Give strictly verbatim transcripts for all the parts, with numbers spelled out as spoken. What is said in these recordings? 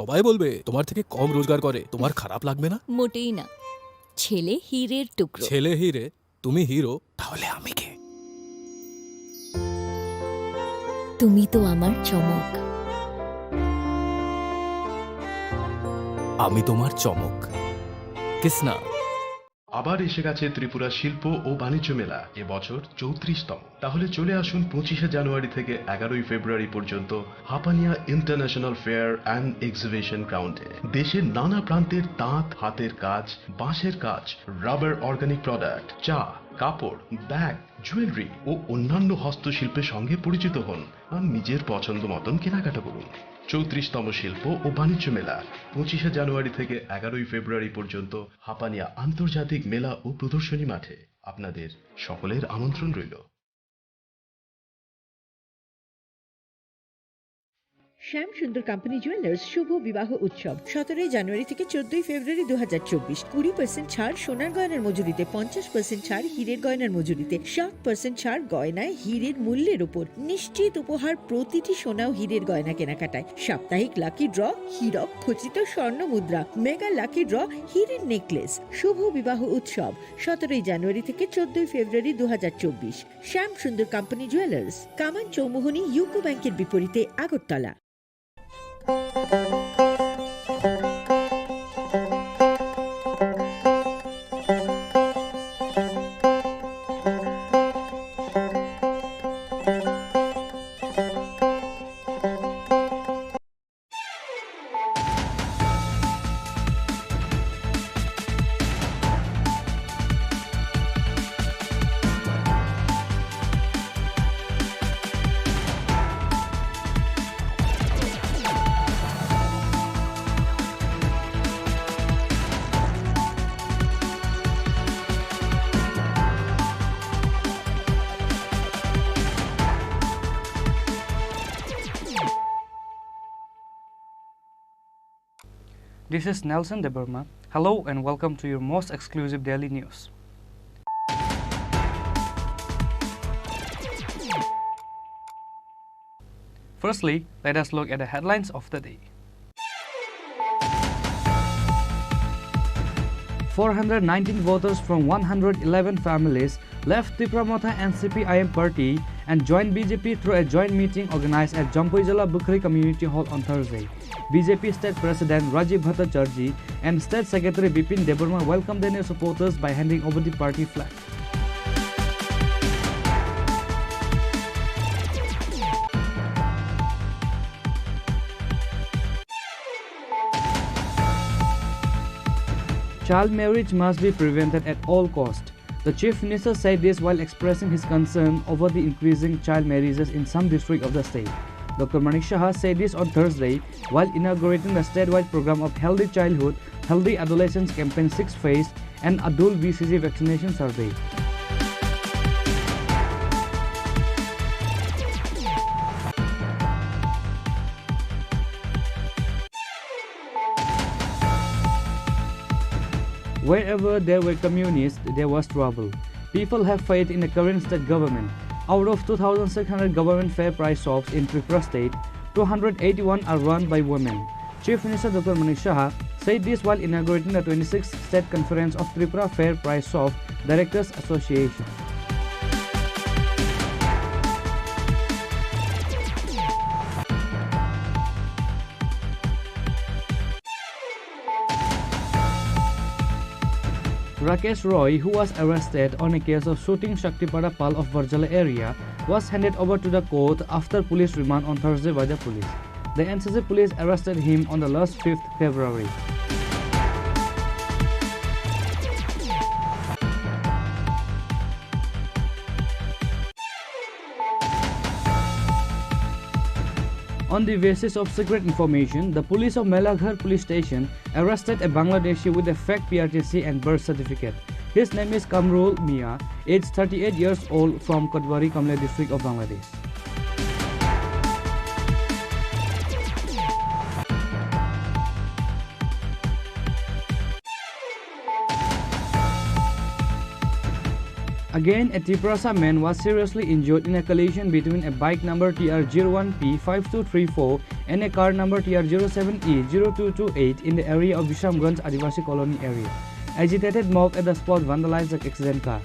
সবাই বলবে তোমার থেকে কম রোজগার করে, তোমার খারাপ লাগবে না? মোটেই না। ছেলে হীরের টুকরো। ছেলে হিরে, তুমি হিরো, তাহলে আমি কে? তুমি তো আমার চমক। আমি তোমার চমক। কিসনা। আবার এসে গেছে ত্রিপুরা শিল্প ও বাণিজ্য মেলা, এবছর চৌত্রিশতম। তাহলে চলে আসুন পঁচিশে জানুয়ারি থেকে এগারোই ফেব্রুয়ারি পর্যন্ত Hapania international fair and exhibition গ্রাউন্ডে। দেশের নানা প্রান্তের তাঁত, হাতের কাজ, বাঁশের কাজ, রাবার অর্গানিক প্রোডাক্ট, চা, কাপড়, ব্যাগ, জুয়েলারি ও অন্যান্য হস্তশিল্পের সঙ্গে পরিচিত হন আর নিজের পছন্দ মতন কেনাকাটা করুন। চৌত্রিশতম শিল্প ও বাণিজ্য মেলা, পঁচিশে জানুয়ারি থেকে এগারোই ফেব্রুয়ারি পর্যন্ত হাপানিয়া আন্তর্জাতিক মেলা ও প্রদর্শনী মাঠে। আপনাদের সকলের আমন্ত্রণ রইল। শ্যাম সুন্দর কোম্পানি জুয়েলার্স শুভ বিবাহ উৎসব, সতেরোই জানুয়ারি থেকে চোদ্দই ফেব্রুয়ারি দু হাজার চব্বিশ। কুড়ি পার্সেন্ট ছাড় সোনার গয়নার মজুরিতে, পঞ্চাশ পার্সেন্ট ছাড় হীরের গয়নার মজুরিতে, সাত পার্সেন্ট ছাড় গয়নায় হীরের মূল্যের উপর। নিশ্চিত উপহার প্রতিটি সোনা ও হীরের গয়না কেনাকাটায়। সাপ্তাহিক লাকি ড্র, হীরক খচিত স্বর্ণ মুদ্রা, মেগা লাকি ড্র, হীরের নেকলেস। শুভ বিবাহ উৎসব, সতেরোই জানুয়ারি থেকে চোদ্দই ফেব্রুয়ারি দু হাজার চব্বিশ। শ্যাম সুন্দর কোম্পানি জুয়েলার্স, কামান চৌমুহনী ইউকো ব্যাংকের বিপরীতে, Agartala. This is Nelson Debbarma. Hello and welcome to your most exclusive daily news. Firstly, let us look at the headlines of the day. Four hundred nineteen voters from one hundred eleven families left Tipra Motha N C P I M party and joined B J P through a joint meeting organized at Jampuijala Bukhri Community Hall on Thursday. B J P State President Rajiv Bhattacharjee and State Secretary Bipin Debbarma welcomed the new supporters by handing over the party flag. Child marriage must be prevented at all cost. The Chief Minister said this while expressing his concern over the increasing child marriages in some districts of the state. Doctor Manik Saha said this on Thursday while inaugurating the statewide program of Healthy Childhood, Healthy Adolescence Campaign sixth phase and Adult B C G vaccination survey. Wherever there were communists, there was trouble. People have faith in the current state government. Out of two thousand six hundred government fair price shops in Tripura state, two hundred eighty-one are run by women. Chief Minister Doctor Manik Saha said this while inaugurating the twenty-sixth State Conference of Tripura Fair Price Shop Directors Association. Rakesh Roy, who was arrested on a case of shooting Shaktipara Pal of Barjala area, was handed over to the court after police remand on Thursday by the police. The N C C police arrested him on the last fifth February. On the basis of secret information, the police of Melaghar police station arrested a Bangladeshi with a fake P R T C and birth certificate. His name is Kamrul Mia, aged thirty-eight years old, from Kotbari, Kamle district of Bangladesh. Again, a Tiprasa man was seriously injured in a collision between a bike number T R zero one P five two three four and a car number T R zero seven E zero two two eight in the area of Bishamganj Adivasi Colony area. Agitated mob at the spot vandalized the accident car.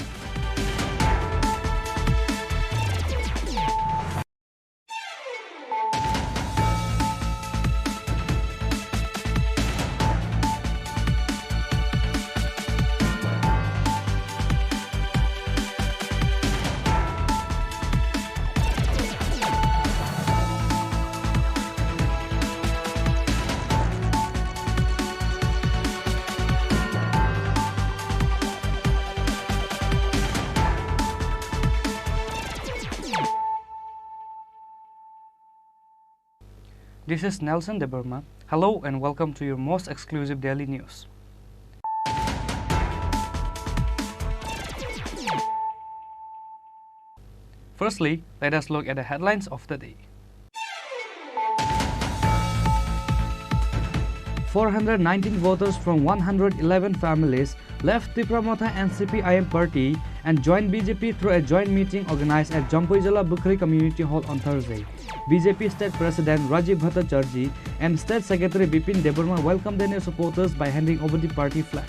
This is Nelson Debbarma. Hello and welcome to your most exclusive daily news. Firstly, let us look at the headlines of the day. Four hundred nineteen voters from one hundred eleven families left Tipra Motha N C P I M party and joined B J P through a joint meeting organized at Jampuijala Bukhri Community Hall on Thursday. B J P State President Rajiv Bhattacharjee and State Secretary Bipin Debbarma welcomed the new supporters by handing over the party flag.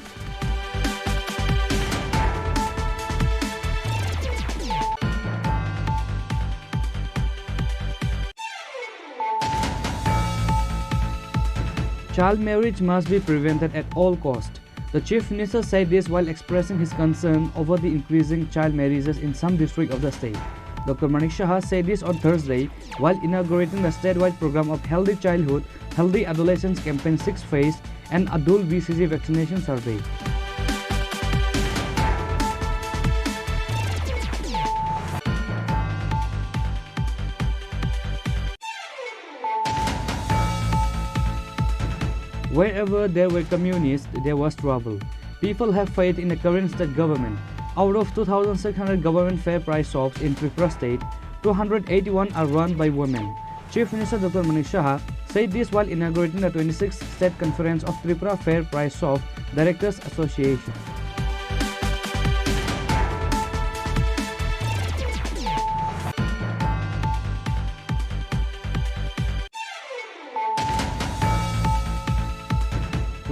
Child marriage must be prevented at all cost. The Chief Minister said this while expressing his concern over the increasing child marriages in some districts of the state. Doctor Manik Saha said this on Thursday while inaugurating the statewide program of Healthy Childhood, Healthy Adolescence Campaign sixth phase and Adult B C G vaccination survey. Wherever there were communists, there was trouble. People have faith in the current state government. Out of two thousand six hundred government fair price shops in Tripura state, two hundred eighty-one are run by women. Chief Minister Doctor Manik Saha said this while inaugurating the twenty-sixth State Conference of Tripura Fair Price Shop Directors Association.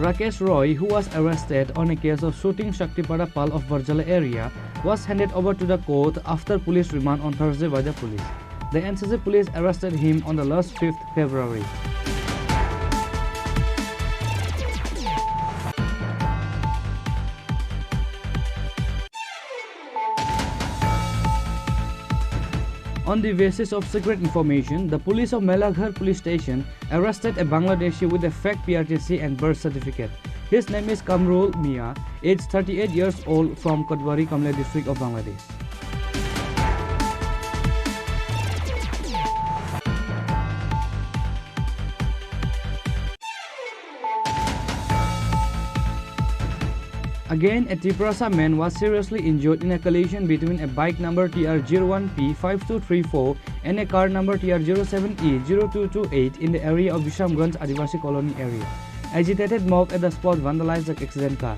Rakesh Roy, who was arrested on a case of shooting Shaktipara Pal of Barjala area, was handed over to the court after police remand on Thursday by the police. The N C C police arrested him on the last fifth February. On the basis of secret information, the police of Melaghar police station arrested a Bangladeshi with a fake P R T C and birth certificate. His name is Kamrul Mia, aged thirty-eight years old, from Kotbari, Kamle district of Bangladesh. Again, a Tiprasa man was seriously injured in a collision between a bike number T R zero one P five two three four and a car number T R zero seven E zero two two eight in the area of Bishamganj Adivasi Colony area. Agitated mob at the spot vandalized the accident car.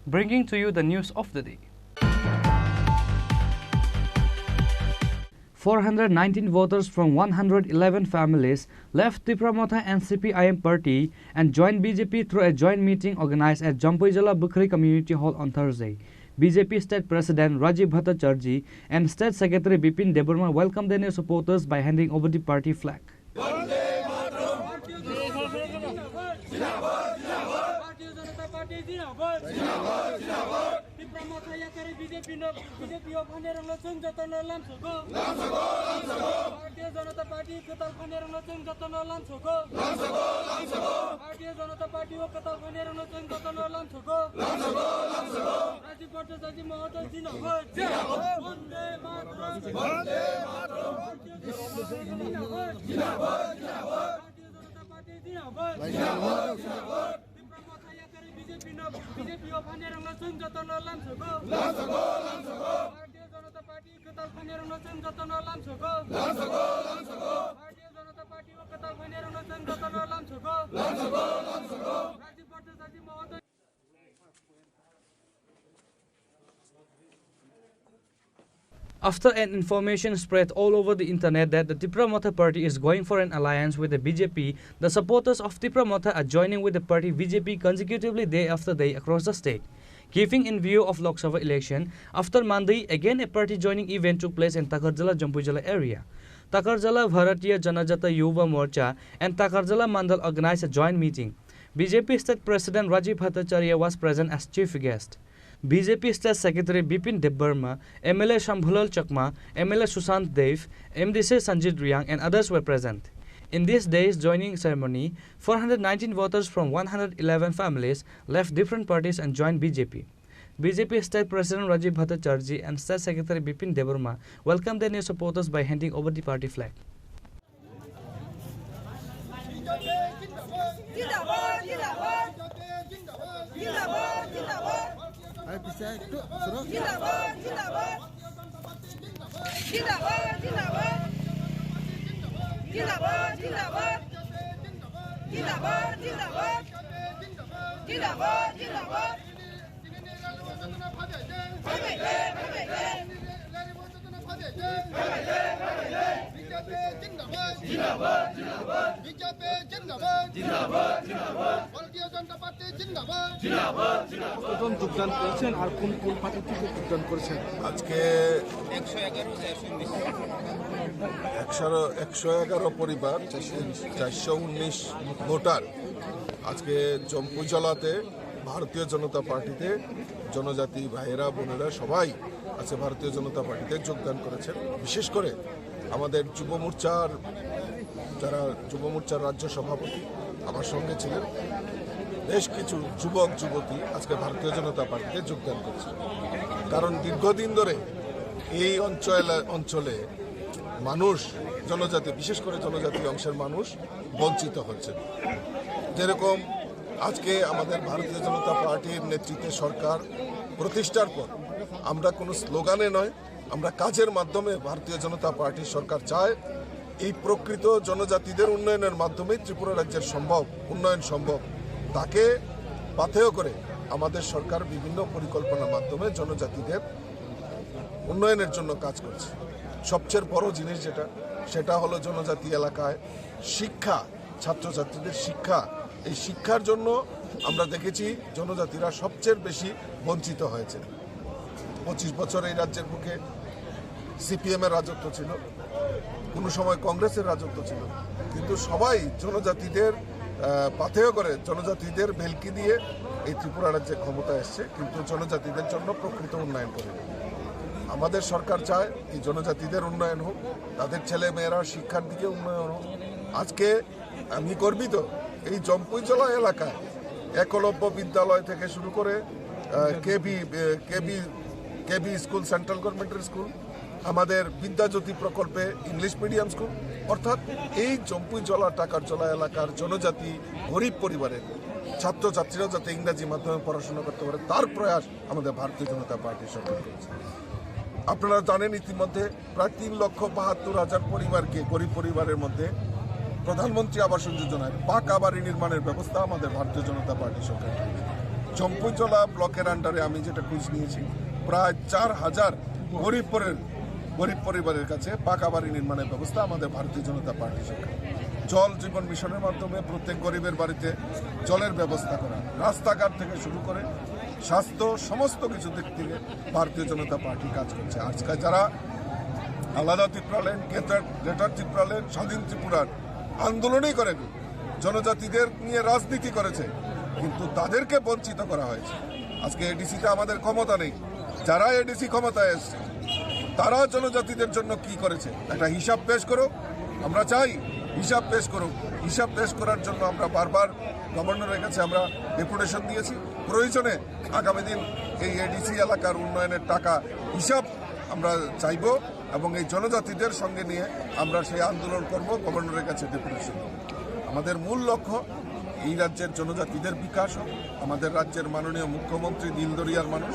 Bringing to you the news of the day. Four hundred nineteen voters from one hundred eleven families left Tipra Motha N C P I M party and joined B J P through a joint meeting organized at Jampuijala Bukhri Community Hall on Thursday. B J P State President Rajiv Bhattacharjee and State Secretary Bipin Debbarma welcomed the new supporters by handing over the party flag. Bharatiya Janata Party jindabad. Jindabad, jindabad. Tipra Motha yakari B J P no, B J P o phanirokno chwng jotono lamsogo. Lamsogo, lamsogo. Bharatiya Janata Party kwtal phanirokno chwng jotono lamsogo. Lamsogo, lamsogo. Bharatiya Janata Party o kwtal phanirokno chwng jotono lamsogo. Lamsogo, lamsogo. Rajiv Bhattacharjee Mahoday jindabad. Jindabad. Vande Mataram. Vande Mataram. Bharatiya Janata Party jindabad. Jindabad, jindabad. Bharatiya Janata Party jindabad. Jindabad, jindabad. Tipra Motha yakari B J P no, B J P o phanirokno chwng jotono lamsogo. Lamsogo, lamsogo. Bharatiya Janata Party kwtal phanirokno chwng jotono lamsogo. Lamsogo, lamsogo. Bharatiya Janata Party After an information spread all over the internet that the Tipra Motha party is going for an alliance with the B J P, the supporters of Tipra Motha are joining with the party B J P consecutively day after day across the state. Keeping in view of Lok Sabha election, after Monday, again a party joining event took place in Takarjala, Jampuijala area. Takarjala Bharatiya Janajata Yuva Morcha and Takarjala Mandal organized a joint meeting. B J P State President Rajiv Bhattacharya was present as chief guest. B J P State Secretary Bipin Debbarma, M L A Shambhulal Chakma, M L A Sushant Dev, M D C Sanjit Riang and others were present. In this day's joining ceremony, four hundred nineteen voters from one hundred eleven families left different parties and joined B J P. B J P State President Rajiv Bhattacharjee and State Secretary Bipin Debbarma welcomed their new supporters by handing over the party flag. Zindabad, zindabad. Zindabad, zindabad. Hai, bisa itu, suruh. Zindabad, zindabad. Zindabad, zindabad. Zindabad, zindabad. Zindabad, zindabad. Zindabad, zindabad. BJP জিন্দাবাদ। জিন্দাবাদ, জিন্দাবাদ। ভারতীয় জনতা পার্টি জিন্দাবাদ। জিন্দাবাদ, জিন্দাবাদ। কতজন যোগদান করেছেন আর কোন কোন পার্টি থেকে যোগদান করেছেন? আজকে একশো এগারো, চারশো উনিশ। একশো, একশো এগারো পরিবার, চারশো উনিশ ভোটার আজকে জম্পুইজলাতে ভারতীয় জনতা পার্টিতে জনজাতি ভাইয়েরা, বোনেরা সবাই আজকে ভারতীয় জনতা পার্টিতে যোগদান করেছেন। বিশেষ করে আমাদের যুব মোর্চার, যারা যুব মোর্চার রাজ্য সভাপতি আমার সঙ্গে ছিলেন, বেশ কিছু যুবক যুবতী আজকে ভারতীয় জনতা পার্টিতে যোগদান করেছেন। কারণ দীর্ঘদিন ধরে এই অঞ্চল, অঞ্চলে মানুষ, জনজাতি, বিশেষ করে জনজাতি অংশের মানুষ বঞ্চিত হচ্ছেন। যেরকম আজকে আমাদের ভারতীয় জনতা পার্টির নেতৃত্বে সরকার প্রতিষ্ঠার পর আমরা কোনো স্লোগানে নয়, আমরা কাজের মাধ্যমে ভারতীয় জনতা পার্টির সরকার চায় এই প্রকৃত জনজাতিদের উন্নয়নের মাধ্যমেই ত্রিপুরা রাজ্যের সম্ভব, উন্নয়ন সম্ভব। তাকে পাথেয় করে আমাদের সরকার বিভিন্ন পরিকল্পনার মাধ্যমে জনজাতিদের উন্নয়নের জন্য কাজ করছে। সবচেয়ে বড় জিনিস যেটা, সেটা হলো জনজাতি এলাকায় শিক্ষা, ছাত্রছাত্রীদের শিক্ষা। এই শিক্ষার জন্য আমরা দেখেছি জনজাতিরা সবচেয়ে বেশি বঞ্চিত হয়েছে। পঁচিশ বছর এই রাজ্যের বুকে সিপিএম এর রাজত্ব ছিল, কোনো সময় কংগ্রেসের রাজত্ব ছিল, কিন্তু সবাই জনজাতিদের, আহ, পাথেয় করে, জনজাতিদের ভেলকি দিয়ে এই ত্রিপুরা রাজ্যে ক্ষমতা এসছে, কিন্তু জনজাতিদের জন্য প্রকৃত উন্নয়ন করে। আমাদের সরকার চায় এই জনজাতিদের উন্নয়ন হোক, তাদের ছেলে মেয়েরা শিক্ষার দিকে উন্নয়ন হোক। আজকে আমি গর্বিত, এই জম্পুইজলা এলাকায় একলব্য বিদ্যালয় থেকে শুরু করে, আহ, কেবি, আহ, কেবি, কেবি স্কুল, সেন্ট্রাল গভর্নমেন্টের স্কুল, আমাদের বিদ্যাজ্যোতি প্রকল্পে ইংলিশ মিডিয়াম স্কুল, অর্থাৎ এই জম্পুইজলা, টাকারজলা এলাকার জনজাতি, গরিব পরিবারের ছাত্রছাত্রীরাও যাতে ইংরাজি মাধ্যমে পড়াশোনা করতে পারে, তার প্রয়াস আমাদের ভারতীয় জনতা পার্টি সরকার করেছে। আপনারা জানেন, ইতিমধ্যে প্রায় তিন লক্ষ বাহাত্তর হাজার পরিবারকে, গরিব পরিবারের মধ্যে প্রধানমন্ত্রী আবাস যোজনায় পাকা বাড়ি নির্মাণের ব্যবস্থা আমাদের ভারতীয় জনতা পার্টি সরকার করেছে। জম্পুইজলা ব্লকের আন্ডারে আমি যেটা খোঁজ নিয়েছি, প্রায় চার হাজার গরিব পরিবার, গরিব পরিবারের কাছে পাকা বাড়ি নির্মাণের ব্যবস্থা আমাদের ভারতীয় জনতা পার্টি সরকার। জল জীবন মিশনের মাধ্যমে প্রত্যেক গরিবের বাড়িতে জলের ব্যবস্থা করা, রাস্তাঘাট থেকে শুরু করে স্বাস্থ্য, সমস্ত কিছু দিক থেকে ভারতীয় জনতা পার্টি কাজ করছে। আজকে যারা আলাদা ত্রিপুরাল্যান্ড, গ্রেটার, গ্রেটার ত্রিপুরাল্যান্ড, স্বাধীন ত্রিপুরার আন্দোলনই করেনি, জনজাতিদের নিয়ে রাজনীতি করেছে, কিন্তু তাদেরকে বঞ্চিত করা হয়েছে। আজকে এডিসিতে আমাদের ক্ষমতা নেই, যারা এডিসি ক্ষমতায় এসছে, তারা জনজাতিদের জন্য কি করেছে, একটা হিসাব পেশ করুক। আমরা চাই হিসাব পেশ করুক। হিসাব পেশ করার জন্য আমরা বারবার গভর্নরের কাছে আমরা ডেপুটেশন দিয়েছি। প্রয়োজনে আগামী দিন এই এডিসি এলাকার উন্নয়নের টাকা হিসাব আমরা চাইব এবং এই জনজাতিদের সঙ্গে নিয়ে আমরা সেই আন্দোলন করব, গভর্নরের কাছে ডেপুটেশন দেব। আমাদের মূল লক্ষ্য এই রাজ্যের জনজাতিদের বিকাশ হোক। আমাদের রাজ্যের মাননীয় মুখ্যমন্ত্রী দিলদরিয়ার মানুষ,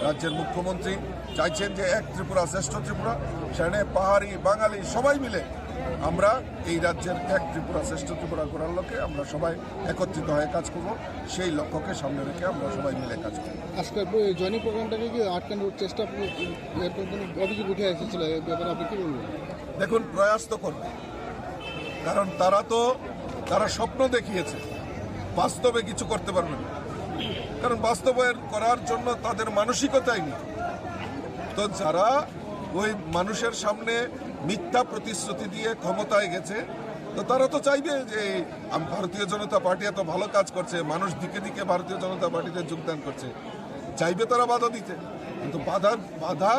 রাজ্যের মুখ্যমন্ত্রী চাইছেন যে এক ত্রিপুরা শ্রেষ্ঠ ত্রিপুরা, সেখানে পাহাড়ি, বাঙালি সবাই মিলে আমরা এই রাজ্যের এক ত্রিপুরা, শ্রেষ্ঠ ত্রিপুরা করার লক্ষ্যে আমরা সবাই একত্রিত হয়ে কাজ করব। সেই লক্ষ্যকে সামনে রেখে আমরা সবাই মিলে কাজ করব। আজকের জয়নিং প্রোগ্রামটাকে কি আটকানোর চেষ্টা, এরকম কোনো অভিযোগ উঠে এসেছিল, এই ব্যাপারে আপনি কি বলবেন? দেখুন, প্রয়াস তো করবে, কারণ তারা তো, তারা স্বপ্ন দেখিয়েছে, বাস্তবে কিছু করতে পারবে না, কারণ বাস্তবায়ন করার জন্য তাদের মানসিকতাই নেই। তো যারা ওই মানুষের সামনে মিথ্যা প্রতিশ্রুতি দিয়ে ক্ষমতায় গেছে, তো তারা তো চাইবে যে আম-, ভারতীয় জনতা পার্টি এত ভালো কাজ করছে, মানুষ দিকে দিকে ভারতীয় জনতা পার্টিতে যোগদান করছে, চাইবে তারা বাধা দিতে। কিন্তু বাধা, বাধা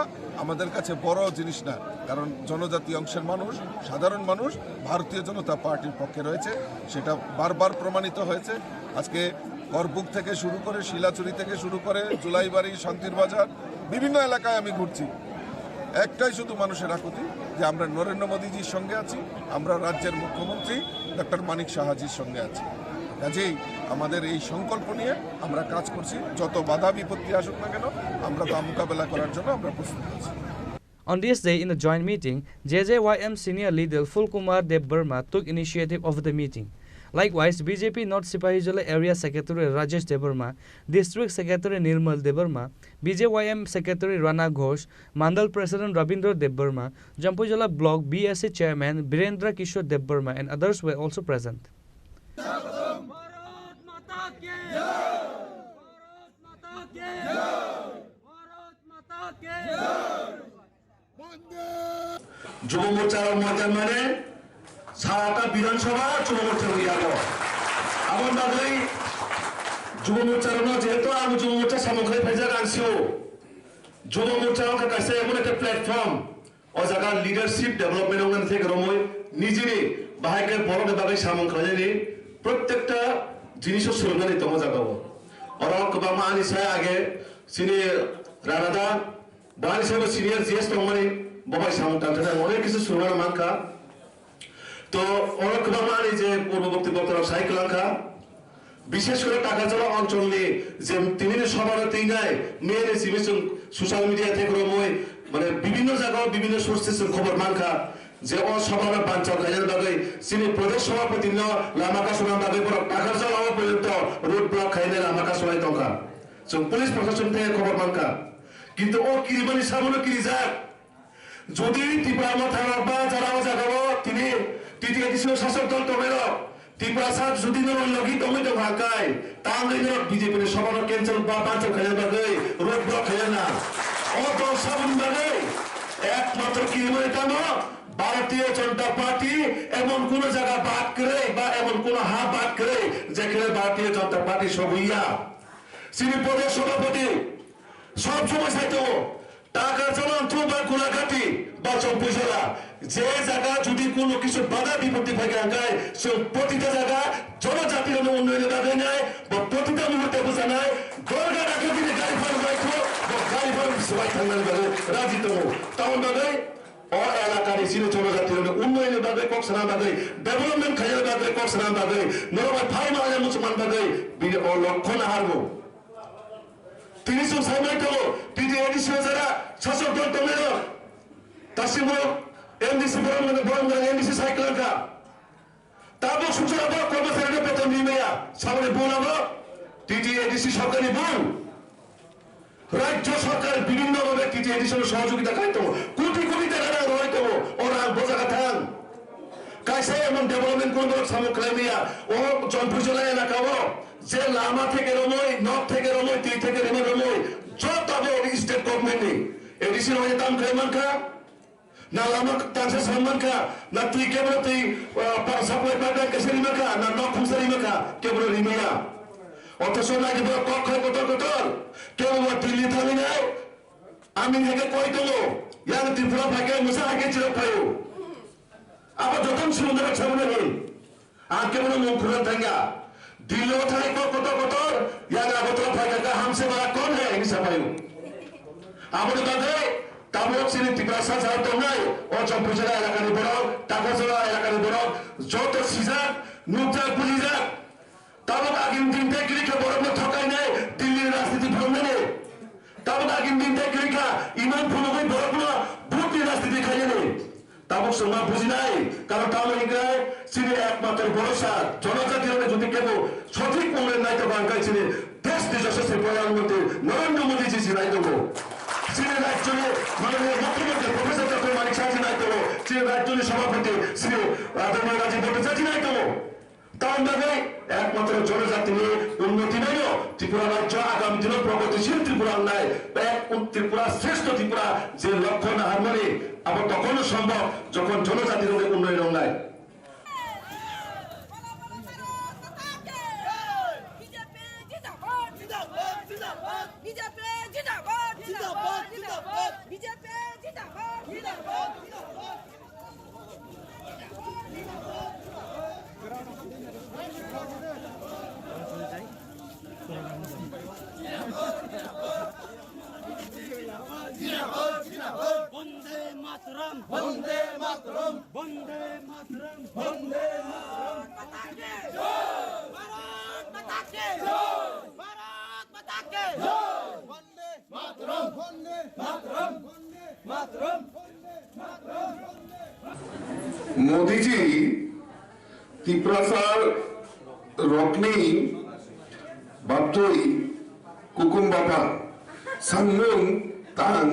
আমাদের কাছে বড় জিনিস না, কারণ জনজাতি অংশের মানুষ, সাধারণ মানুষ ভারতীয় জনতা পার্টির পক্ষে রয়েছে, সেটা বারবার প্রমাণিত হয়েছে। আজকে করবুক থেকে শুরু করে, শিলাচুরি থেকে শুরু করে, জুলাইবাড়ি, শান্তির বাজার, বিভিন্ন এলাকায় আমি ঘুরছি। একটাই শুধু মানুষের আকুতি যে আমরা নরেন্দ্র মোদীজির সঙ্গে আছি, আমরা রাজ্যের মুখ্যমন্ত্রী ডক্টর মানিক সাহাজির সঙ্গে আছি। কাজেই আমাদের এই সংকল্প নিয়ে আমরা কাজ করছি। যত বাধা বিপত্তি আসুক না কেন, আমরা তা মোকাবেলা করার জন্য আমরা প্রস্তুত আছি। On this day, in a joint meeting, J J Y M senior leader Fulkumar Debbarma took initiative of the meeting. Likewise, B J P North Sipahijala Area Secretary Rajesh Debbarma, District Secretary Nirmal Debbarma, B J Y M Secretary Rana Ghosh, Mandal President Rabindra Debbarma, Jampuijala Block B S C Chairman Birendra Kishore Debbarma and others were also present. Bharat माता की जय। भारत माता की जय। भारत माता की जय। Jubo Morcha rok moitan mane sata Bidhan Sabha Jubo Morcha rok yago. Aboni bagwi Jubo Morcha rokno jehetu ang Jubo Morcha samung khlai phaijak ang sio. Jubo Morcha wngkha kaisa emon ekta platform, o jaga leadership development wngmani theke romwi nijini bahai khe borokni bagwi samung khlainani prottekta jiniso swrwngnani tongo jagao. Oro kwbangma ani sai age chini Ranada, bo ani saibo senior G S tongmani, bo bai samung tangkha, onek kisu swrwngna mankha. To oro kwbangma ani je purbo bokti boktorok sai kwlangkha, bishesh kore Takarjala oncholni je tinini sobhano twinai miyani simi chwng social media theke romwi mane bibhinno jagao bibhinno sources chwng khobor mankha je o sobhano banchao khainani bagwi chini Pradesh Sabhapatino lama kasuna bagwi borok Takarjala o porjonto road block khainai lama kasunai tongkha. Chwng police proshashan theke khobor mankha. Kintu o kirimani sabono kirijak. Jodi Tipra Motha rok ba jara o jaga o tini T T A D C o sasok dol tongnai rok Tiprasa jodi norok logi tongwi tong kha kai, tangwi norok B J P ni sobhano cancel ba banchal khaina bagwi road block khaina na. O dol saboni bagwi ekmatro kirimani tamo Bharatiya Janata Party emon kuno jaga bad kwrwi ba emon kuno ha bad kwrwi jekhene Bharatiya Janata Party sobuya. Chini Pradesh Sabhapati sob somoi sai tongo, Takarjala wngthok ba Gulagati ba Chompuijala, je jaga jodi kuno kisu bada bipoti phai kha hwnkhe chwng protita jaga jonojati rokni unnoyoni bagwi nai, bo protita muhurte bwchanai, dorga dakhe bini gari phan bai kho, bo gari phan swbai thangnani bagwi raji tongo. Tamoni bagwi o elakani chini jonojati rokni unnoyoni bagwi kok sana bagwi, development khaina bagwi kok sana bagwi, norok bai phaima aya muchungmani bagwi bini o lokho naharbo. Tini chwng sai mai tongo, T T A D C o jara sasok dol tongnai rok. Dasimbo M D C borok, borok M D C sai kwlangkha. Tabuk sukjak abo kormosari no beton rimaya, saboni bul abo T T A D C sorkarni bul. Rajya sorkar bibhinno bhabe T T A D C no sohojogita khai tongo. Koti koti taka rang roi tongo. O rang bo jaga thang. Kaisa emon development kono borok samung khlai maya. O Jampui Jala elaka o je lama theke romoi, nok theke romoi, twi theke rima romoi, joto abo state government ni. A D C rok tam khlai mankha. Na lama tangsa song mankha, na twi kebra twi, ah, pa-, supply pipeline kaisa rima kha, na nok khungsa rima kha, kebra rimaya. Othocho naidi borok kok khai kotor kotor, kebo bo Delhi thangwi nai, ami hai khe koi tongo, yang Tripura phai khe mwsa hai khe chirok phaio. Abo joto swrwngna rok sabuna ni. Ang kebono mung khurang thangya. Delhi o thai kok kotor kotor, yagra Agartala phai kha, hamse wala kon hai, hini sapaio. Aboni bagwi tabuk chini Tiprasa jara tongnai, o Jampui Jala elakani borok, Takarjala elakani borok, joto sijak, nukjak, bujijak. Tabuk agini din tei kwrwi khe borokno thokainai, Delhi ni rajniti phunuknani. Tabuk agini din tei kwrwi kha, imang phunugwi borokno vote ni rajniti khainani. Tabuk chwng ma bujinai, karon tamo hinkhe chini ekmatro borosa jonojati rokni jodi kebo sothik ongwi naitokma hinkhe chini desh ni joshaswi Pradhan Mantri Narendra Modi ji jinai tongo. Chini rajyoni mananiya Mukhyamantri Professor Doctor Manik Saha jinai tongo. Chini rajyoni Sabhapati Shri Adorniya Rajiv Bhattacharya jinai tongo. Tamoni bagwi ekmatro jonojatini unnoti naino Tripura rajyo agami dino pragotishil Tripura wngnai, ek un-, Tripura, shrestho Tripura je lokho naharmani abo tokhono sombhob jokhon jonojati rokni unnoti wngnai. BJP জিন্দাবাদ। বিজেপি জিন্দাবাদ। বিজেপি জিন্দাবাদ। বিজেপি জিন্দাবাদ। বিজেপি জিন্দাবাদ। বন্দে মাতরম। বন্দে মাতরম। বন্দে মাতরম। বন্দে মাতরম। ভারত মাতা কি জয়। ভারত মাতা কি জয়। বন্দে মাতরম। বন্দে মাতরম। বন্দে মাতরম। Modiji Tiprasar rokni bathwi kukum bapha samung tang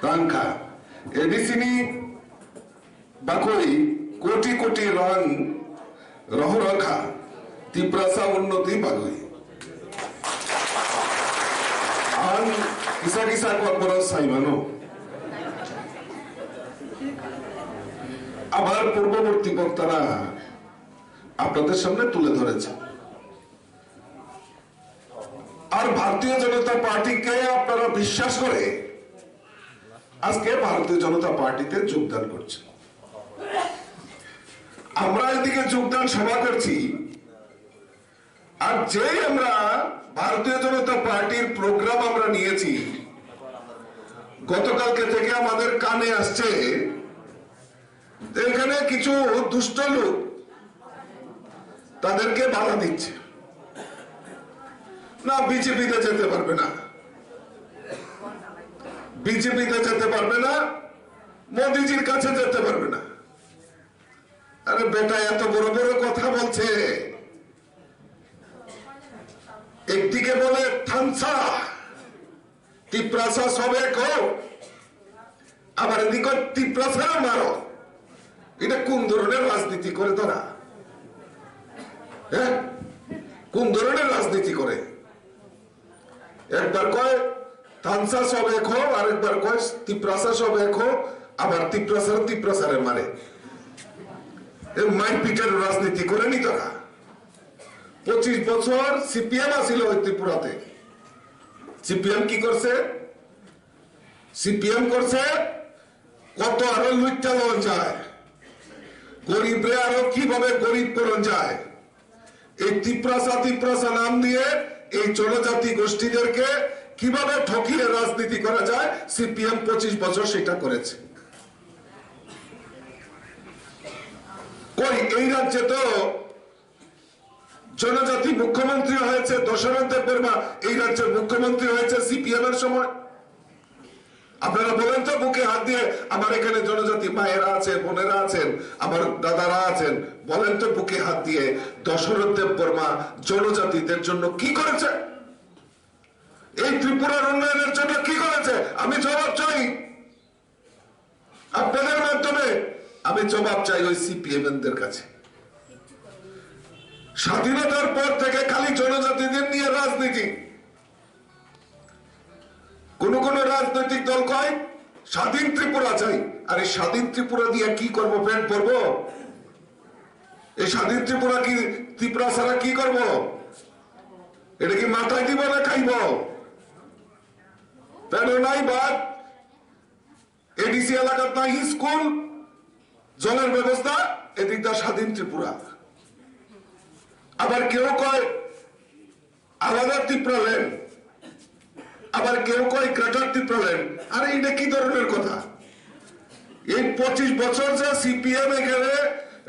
tangkha. A D C ni bagwi koti koti rang rohorkha Tiprasa unnoti bagwi. Ang kisa kisa kokborok saimano. Abar purboborti boktara আপনাদের সামনে তুলে ধরেছে। আর ভারতীয় জনতা পার্টিকে আপনারা বিশ্বাস করে আজকে ভারতীয় জনতা পার্টিতে যোগদান করছেন। আমরা এদিকে যোগদান সভা করছি, আর যেই আমরা ভারতীয় জনতা পার্টির প্রোগ্রাম আমরা নিয়েছি, গতকালকে থেকে আমাদের কানে আসছে এখানে কিছু দুষ্ট লোক তাদেরকে বাধা দিচ্ছে, না, বিজেপিতে যেতে পারবে না, বিজেপিতে যেতে পারবে না, মোদিজির কাছে যেতে পারবে না। আরে বেটা, এত বড় বড় কথা বলছে, একদিকে বলে থানসা, তিপ্রাসা সব এক হও, আবার এদিকে তিপ্রাসারা মারো। এটা কোন ধরনের রাজনীতি করে তারা? হ্যাঁ, কোন ধরনের রাজনীতি করে? একবার কয় থানসা সব এক হও, আর একবার কয় তিপ্রাসা সব এক হও, আবার তিপ্রাসারা তিপ্রাসারে মারে। এ মারপিটের রাজনীতি করে নি তারা। পঁচিশ বছর সিপিএম আসিল ওই ত্রিপুরাতে। সিপিএম কি করছে? সিপিএম করছে কত আরো লুটটা লওয়া যায়, গরিবরে আরো কিভাবে গরিব করা যায়। এই তিপ্রাসা তিপ্রাসা নাম দিয়ে এই জনজাতি গোষ্ঠীদেরকে কিভাবে ঠকিয়ে রাজনীতি করা যায়, সিপিএম পঁচিশ বছর সেটা করেছে। কই এই রাজ্যে তো জনজাতি মুখ্যমন্ত্রী হয়েছে দশরথ দেববর্মা, এই রাজ্যের মুখ্যমন্ত্রী হয়েছে সিপিএম এর সময়। আপনারা বলেন তো বুকে হাত দিয়ে, আমার এখানে জনজাতি মায়েরা আছে, বোনেরা আছেন, আমার দাদারা আছেন, বলেন তো বুকে হাত দিয়ে দশরথ দেববর্মা জনজাতিদের জন্য কি করেছে? এই ত্রিপুরার উন্নয়নের জন্য কি করেছে? আমি জবাব চাই। আপনাদের মাধ্যমে আমি জবাব চাই ওই সিপিএম এনদের কাছে। স্বাধীনতার পর থেকে খালি জনজাতিদের নিয়ে রাজনীতি। কোন কোন রাজনৈতিক দল কয় স্বাধীন ত্রিপুরা চাই। আরে স্বাধীন ত্রিপুরা দিয়ে কি করব? পেট ভরবো? এই স্বাধীন ত্রিপুরা কি ত্রিপুরা ছাড়া কি করব? এটা কি মাথায় দিব না খাইব? পেটও নাই ভাত, এডিসি এলাকাত নাই স্কুল, জলের ব্যবস্থা, এদিকটা স্বাধীন ত্রিপুরা। আবার কেউ কয় আলাদা ত্রিপুরা ল্যান্ড, আবার কেউ কয় গ্রেটার ত্রিপুরা ল্যান্ড। আরে এটা কি ধরনের কথা? এই পঁচিশ বছর যে সিপিএম এখানে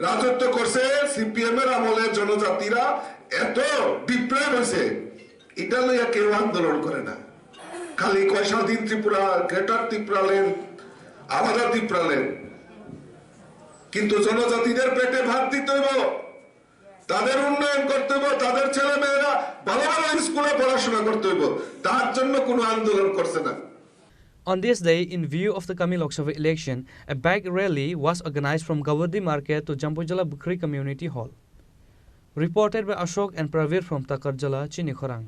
রাজত্ব করছে, সিপিএম এর আমলে জনজাতিরা এত ডিপ্রাইভ হয়েছে, এটা লইয়া কেউ আন্দোলন করে না। খালি কয় স্বাধীন ত্রিপুরা, গ্রেটার ত্রিপুরা ল্যান্ড, আলাদা ত্রিপুরা ল্যান্ড। কিন্তু জনজাতিদের পেটে ভাত দিতে হইব, তাদের উন্নয়ন করতে হইব, তাদের ছেলে মেয়েরা ভালো ভালো স্কুলে পড়াশোনা করতে হইব, তার জন্য কোনো আন্দোলন করছে না। On this day, in view of the coming Lok Sabha election, a bike rally was organized from Gawadi Market to Jampuijala Bukhri Community Hall. Reported by Ashok and Pravir from Takarjala, Chini Khorang.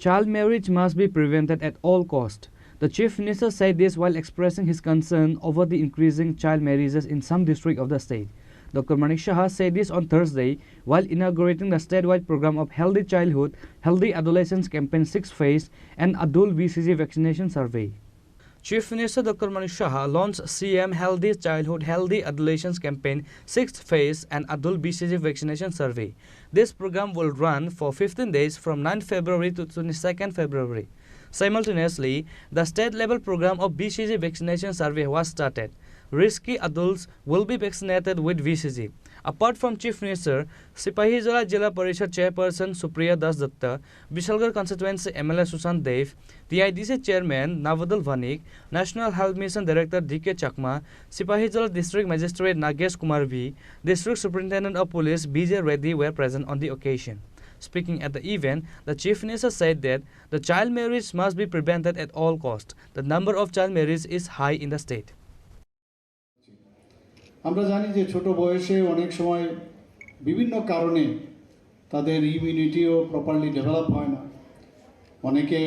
Child marriage must be prevented at all cost. The Chief Minister said this while expressing his concern over the increasing child marriages in some district of the state. Doctor Manik Saha said this on Thursday while inaugurating the statewide program of Healthy Childhood, Healthy Adolescence Campaign sixth phase and Adult B C G vaccination survey. Chief Minister Doctor Manik Saha launched C M Healthy Childhood, Healthy Adolescence Campaign sixth phase and Adult B C G vaccination survey. This program will run for fifteen days from ninth February to twenty-second February. Simultaneously, the state level program of B C G vaccination survey was started. Risky adults will be vaccinated with B C G. Apart from Chief Minister, Sipahijala Jila Parishad Chairperson Supriya Das Datta, Bishalgarh Constituency M L A Sushant Dev, T I D C Chairman Navadal Vanik, National Health Mission Director D K Chakma, Sipahijala District Magistrate Nagesh Kumar V, District Superintendent of Police B J Reddy were present on the occasion. Speaking at the event, the Chief Minister said that the child marriage must be prevented at all cost. The number of child marriage is high in the state. আমরা জানি যে ছোট বয়সে অনেক সময় বিভিন্ন কারণে তাদের ইমিউনিটিও প্রপারলি ডেভেলপ হয় না। অনেকে,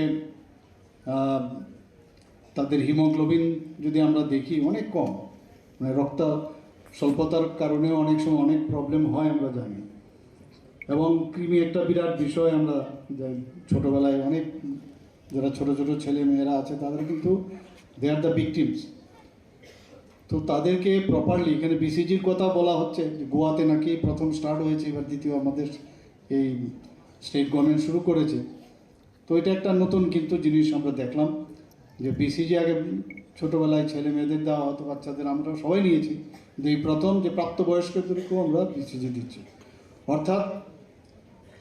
আহ, তাদের হিমোগ্লোবিন যদি আমরা দেখি, অনেক কম, মানে, রক্ত স্বল্পতার কারণে অনেক সময় অনেক প্রবলেম হয়, আমরা জানি। এবং কৃমি একটা বিরাট বিষয়, আমরা জানি, ছোটবেলায় অনেক যারা ছোট ছোট ছেলে মেয়েরা আছে, তাদের কিন্তু they are the victims। তো তাদেরকে প্রপারলি, এখানে বিসিজির কথা বলা হচ্ছে যে গোয়াতে নাকি প্রথম স্টার্ট হয়েছে, এবার দ্বিতীয় আমাদের এই স্টেট গভর্নমেন্ট শুরু করেছে। তো এটা একটা নতুন কিন্তু জিনিস আমরা দেখলাম যে বিসিজি আগে ছোটবেলায় ছেলে মেয়েদের দেওয়া হতো, বাচ্চাদের, আমরা সবাই নিয়েছি, কিন্তু এই প্রথম যে প্রাপ্তবয়স্কদেরকেও আমরা বিসিজি দিচ্ছি। অর্থাৎ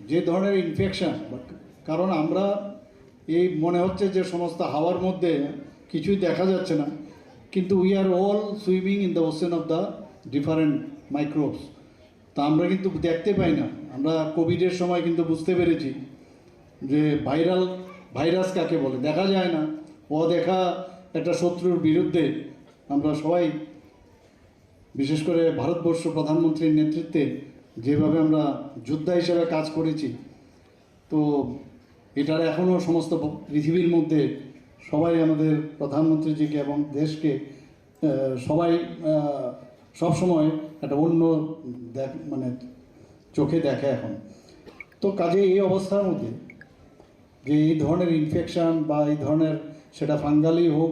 যে ধরনের ইনফেকশন, কারণ আমরা এই মনে হচ্ছে যে সমস্ত হাওয়ার মধ্যে কিছুই দেখা যাচ্ছে না, কিন্তু we are all swimming in the ocean of the different microbes। তা আমরা কিন্তু দেখতে পাই না। আমরা কোভিডের সময় কিন্তু বুঝতে পেরেছি যে ভাইরাল, ভাইরাস কাকে বলে, দেখা যায় না। অদেখা একটা শত্রুর বিরুদ্ধে আমরা সবাই, বিশেষ করে ভারতবর্ষ প্রধানমন্ত্রীর নেতৃত্বে যেভাবে আমরা যোদ্ধা হিসেবে কাজ করেছি, তো এটার এখনও সমস্ত প-, পৃথিবীর মধ্যে সবাই আমাদের প্রধানমন্ত্রীজিকে এবং দেশকে, আহ, সবাই, আহ, সবসময় একটা অন্য দেখ-, মানে চোখে দেখে এখন। তো কাজে এই অবস্থার মধ্যে যে এই ধরনের ইনফেকশন বা এই ধরনের, সেটা ফাঙ্গালি হোক,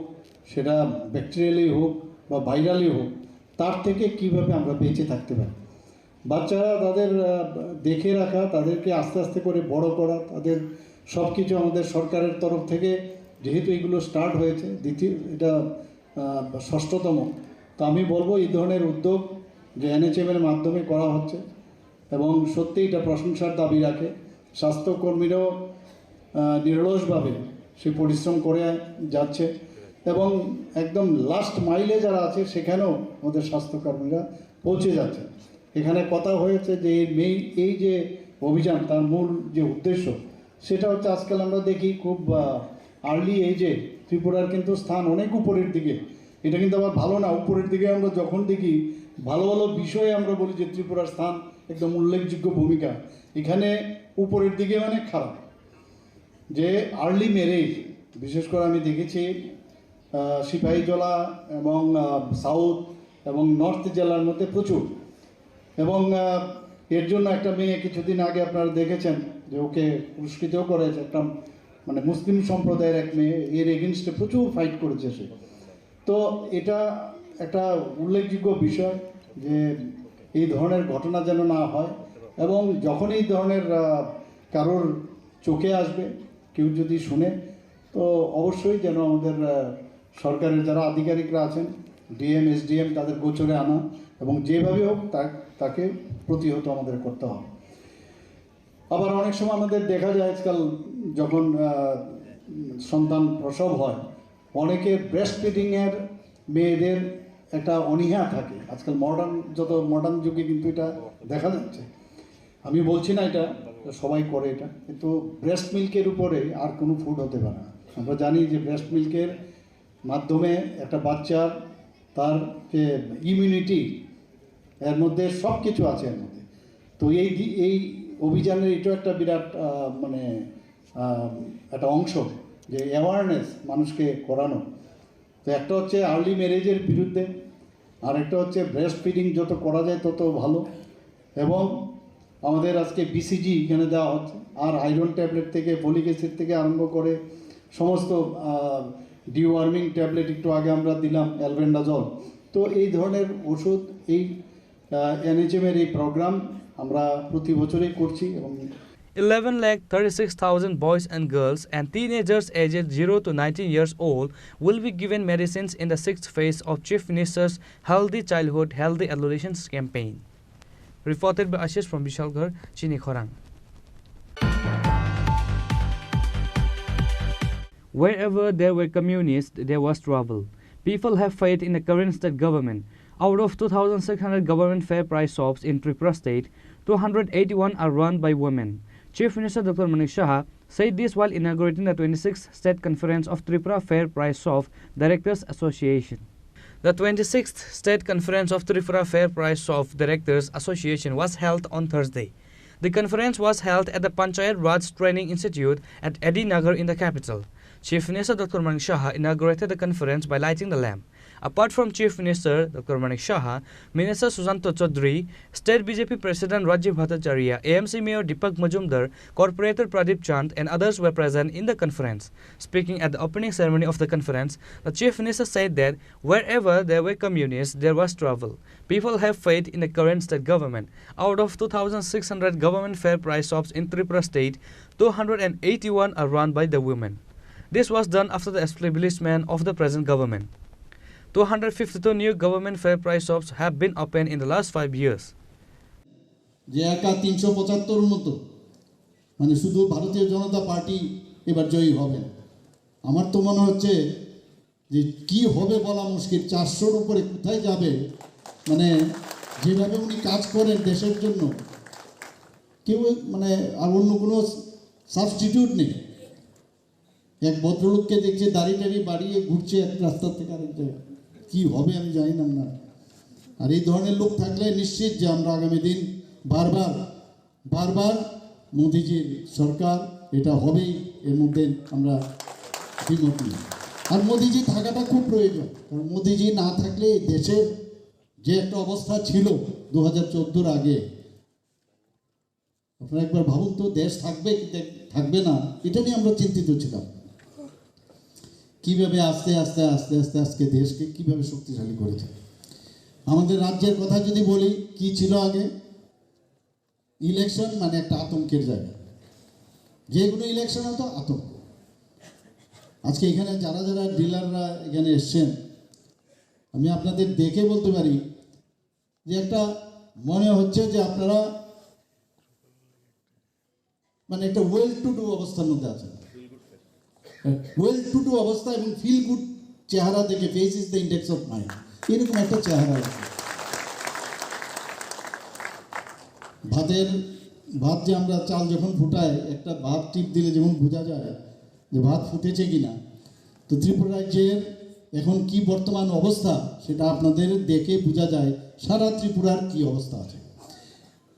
সেটা ব্যাকটেরিয়ালি হোক বা ভাইরালি হোক, তার থেকে কিভাবে আমরা বেঁচে থাকতে পারি। বাচ্চারা তাদের, আহ, দেখে রাখা, তাদেরকে আস্তে আস্তে করে বড় করা, তাদের সব কিছু আমাদের সরকারের তরফ থেকে, যেহেতু এগুলো স্টার্ট হয়েছে, দ্বিতীয়, এটা, আহ, ষষ্ঠতম। তো আমি বলবো এই ধরনের উদ্যোগ যে এনএইচএম এর মাধ্যমে করা হচ্ছে এবং সত্যি এটা প্রশংসার দাবি রাখে। স্বাস্থ্যকর্মীরাও, আহ, নিরলসভাবে সে পরিশ্রম করে যাচ্ছে এবং একদম লাস্ট মাইলে যারা আছে সেখানেও আমাদের স্বাস্থ্যকর্মীরা পৌঁছে যাচ্ছে। এখানে কথা হয়েছে যে এই মেইন, এই যে অভিযান, তার মূল যে উদ্দেশ্য, সেটা হচ্ছে আজকাল আমরা দেখি খুব, আহ, আর্লি এজে ত্রিপুরার কিন্তু স্থান অনেক উপরের দিকে। এটা কিন্তু আবার ভালো না, উপরের দিকে আমরা যখন দেখি ভালো ভালো বিষয়ে আমরা বলি যে ত্রিপুরার স্থান একদম উল্লেখযোগ্য ভূমিকা, এখানে উপরের দিকে মানে খারাপ। যে আর্লি ম্যারেজ, বিশেষ করে আমি দেখেছি, আহ, সিপাহীজলা এবং, আহ, সাউথ এবং নর্থ জেলার মধ্যে প্রচুর। এবং, আহ, এর জন্য একটা মেয়ে কিছুদিন আগে আপনারা দেখেছেন যে ওকে পুরস্কৃতও করেছে, একটা মানে মুসলিম সম্প্রদায়ের এক মেয়ে, এর এগেনস্টে প্রচুর ফাইট করেছে সে। তো এটা একটা উল্লেখযোগ্য বিষয় যে এই ধরনের ঘটনা যেন না হয় এবং যখন এই ধরনের, আহ, কারোর চোখে আসবে, কেউ যদি শুনে, তো অবশ্যই যেন আমাদের, আহ, সরকারের যারা আধিকারিকরা আছেন, ডিএম, এসডিএম, তাদের গোচরে আনা এবং যেভাবে হোক তা-, তাকে প্রতিহত আমাদের করতে হবে। আবার অনেক সময় আমাদের দেখা যায় আজকাল যখন, আহ, সন্তান প্রসব হয়, অনেকের ব্রেস্ট ফিডিংয়ের মেয়েদের একটা অনীহা থাকে। আজকাল মডার্ন, যত মডার্ন যুগে কিন্তু এটা দেখা যাচ্ছে। আমি বলছি না এটা সবাই করে, এটা কিন্তু ব্রেস্ট মিল্কের উপরে আর কোনো ফুড হতে পারে না। আমরা জানি যে ব্রেস্ট মিল্কের মাধ্যমে একটা বাচ্চার, তার যে ইমিউনিটি, এর মধ্যে সব কিছু আছে এর মধ্যে। তো এই দি- এই অভিযানের এটা একটা বিরাট আহ, মানে আহ, একটা অংশ, যে অ্যাওয়ারনেস মানুষকে করানো। তো একটা হচ্ছে আর্লি ম্যারেজের বিরুদ্ধে, আর একটা হচ্ছে ব্রেস্ট ফিডিং যত করা যায় তত ভালো। এবং আমাদের আজকে বিসিজি এখানে দেওয়া হচ্ছে, আর আয়রন ট্যাবলেট থেকে, ফলিক অ্যাসিড থেকে আরম্ভ করে সমস্ত ডিওয়ার্মিং ট্যাবলেট, একটু আগে আমরা দিলাম অ্যালবেন্ডাজল। তো এই ধরনের ওষুধ এই এনএইচএম এর এই প্রোগ্রাম আমরা প্রতি বছরই করছি এবং eleven lakh thirty-six thousand boys and girls and teenagers aged zero to nineteen years old will be given medicines in the sixth phase of Chief Minister's Healthy Childhood, Healthy Adolescence campaign. Reported by Ashish from Bishalgarh, Chini Khorang. Wherever there were communists, there was trouble. People have faith in the current state government. Out of two thousand six hundred government fair price shops in Tripura state, two hundred eighty-one are run by women. Chief Minister Doctor Manik Saha said this while inaugurating the twenty-sixth State Conference of Tripura Fair Price Shop Directors Association. The twenty-sixth State Conference of Tripura Fair Price Shop Directors Association was held on Thursday. The conference was held at the Panchayat Raj Training Institute at Edinagar in the capital. Chief Minister Doctor Manik Saha inaugurated the conference by lighting the lamp. Apart from Chief Minister Doctor Manik Saha, Minister Sushanta Chaudhary, State B J P President Rajiv Bhattacharya, A M C Mayor Deepak Majumdar, Corporator Pradeep Chand and others were present in the conference. Speaking at the opening ceremony of the conference, the Chief Minister said that wherever there were communists, there was trouble. People have faith in the current state government. Out of two thousand six hundred government fair price shops in Tripura state, two hundred eighty-one are run by the women. This was done after the establishment of the present government. Two hundred fifty-two new government fair price shops have been opened in the last five years. যে একা তিনশো পঁচাত্তর মতো, মানে শুধু ভারতীয় জনতা পার্টি এবার জয়ী হবে। আমার তো মনে হচ্ছে যে কি হবে বলা মুশকিল, চারশোর উপরে কোথায় যাবে? মানে যেভাবে উনি কাজ করেন দেশের জন্য, কেউ মানে আর অন্য কোনো সাবস্টিটিউট নেই। এক ভদ্রলোককে দেখছি দাড়ি টাড়ি বাড়িয়ে ঘুরছে এক রাস্তা থেকে আরেক জায়গায়। কি হবে আমি জানি না ওনার। আর এই ধরনের লোক থাকলে নিশ্চিত যে আমরা আগামী দিন বারবার বারবার মোদিজির সরকার এটা হবেই, এর মধ্যে আমরা দ্বিমত নেই। আর মোদিজি থাকাটা খুব প্রয়োজন, কারণ মোদিজি না থাকলে এই দেশের যে একটা অবস্থা ছিল দু হাজার চোদ্দোর আগে, আপনারা একবার ভাবুন তো, দেশ থাকবে কি দেখ- থাকবে না, এটা নিয়ে আমরা চিন্তিত ছিলাম। কিভাবে আস্তে আস্তে আস্তে আস্তে আজকে দেশকে কিভাবে শক্তিশালী করেছে। আমাদের রাজ্যের কথা যদি বলি, কি ছিল আগে? ইলেকশন মানে একটা আতঙ্কের জায়গা, যে কোনো ইলেকশন হতো আতঙ্ক। আজকে এখানে যারা যারা ডিলাররা এখানে এসছেন, আমি আপনাদের দেখে বলতে পারি যে একটা মনে হচ্ছে যে আপনারা মানে একটা ওয়েল টু ডু অবস্থার মধ্যে আছেন। ওয়েল টু ডু অবস্থা এবং ফিল গুড চেহারা দেখে, face is the index of mind, এরকম একটা চেহারা আছে। ভাতের ভাত যে আমরা চাল যখন ফুটাই, একটা ভাত টিপ দিলে যেমন বোঝা যায় যে ভাত ফুটেছে কিনা, তো ত্রিপুরা রাজ্যের এখন কি বর্তমান অবস্থা সেটা আপনাদের দেখে বোঝা যায় সারা ত্রিপুরার কি অবস্থা আছে।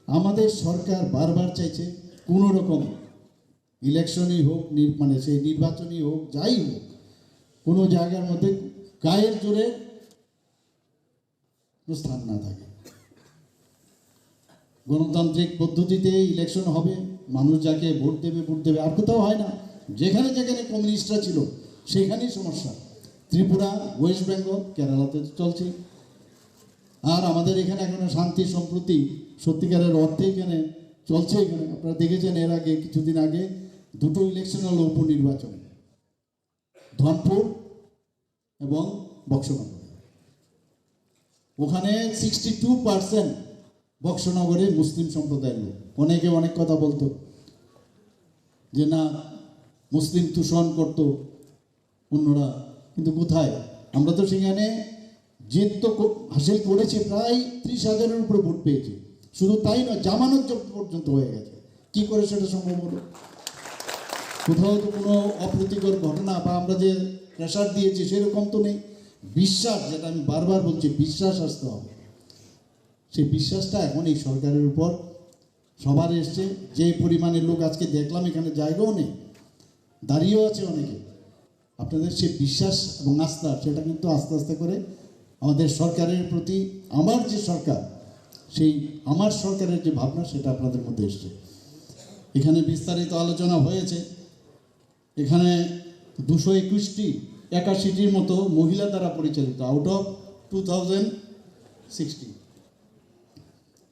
আমাদের সরকার বারবার চাইছে কোনো রকম ইলেকশনই হোক, নির- মানে সেই নির্বাচনই হোক, যাই হোক, কোনো জায়গার মধ্যে গায়ের জোরে কোনো স্থান না থাকে। গণতান্ত্রিক পদ্ধতিতে ইলেকশন হবে, মানুষ যাকে ভোট দেবে, ভোট দেবে, আর কোথাও হয় না। যেখানে যেখানে কমিউনিস্টরা ছিল, সেখানেই সমস্যা। ত্রিপুরা, ওয়েস্ট বেঙ্গল, কেরালাতে তো চলছে। আর আমাদের এখানে এখনো শান্তি সম্প্রীতি সত্যিকারের অর্থে এখানে চলছে। এখানে আপনারা দেখেছেন, এর আগে, কিছুদিন আগে দুটো ইলেকশন হলো উপনির্বাচন, ধনপুর এবং বক্সনগর। ওখানে সিক্সটি টু পার্সেন্ট বক্সনগরে মুসলিম সম্প্রদায়ের লোক। অনেকে অনেক কথা বলতো যে না, মুসলিম তুষণ করতো অন্যরা, কিন্তু কোথায়? আমরা তো সেখানে জিত তো কো-, হাসিল করেছি, প্রায় ত্রিশ হাজারের উপরে ভোট পেয়েছি। শুধু তাই নয়, জামানত জব্দ পর্যন্ত হয়ে গেছে। কি করে সেটা সম্ভব হলো? কোথাও তো কোনো অপ্রীতিকর ঘটনা বা আমরা যে প্রেশার দিয়েছি সেরকম তো নেই। বিশ্বাস, যেটা আমি বারবার বলছি, বিশ্বাস আসতে হবে। সেই বিশ্বাসটা এখন এই সরকারের উপর সবার এসছে। যে পরিমাণে লোক আজকে দেখলাম, এখানে জায়গাও নেই, দাঁড়িয়েও আছে অনেকে। আপনাদের সেই বিশ্বাস এবং আস্থা, সেটা কিন্তু আস্তে আস্তে করে আমাদের সরকারের প্রতি, আমার যে সরকার, সেই আমার সরকারের যে ভাবনা, সেটা আপনাদের মধ্যে এসছে। এখানে বিস্তারিত আলোচনা হয়েছে। এখানে দুশো একুশটি, একাশিটির মতো মহিলা দ্বারা পরিচালিত, out of two thousand sixty।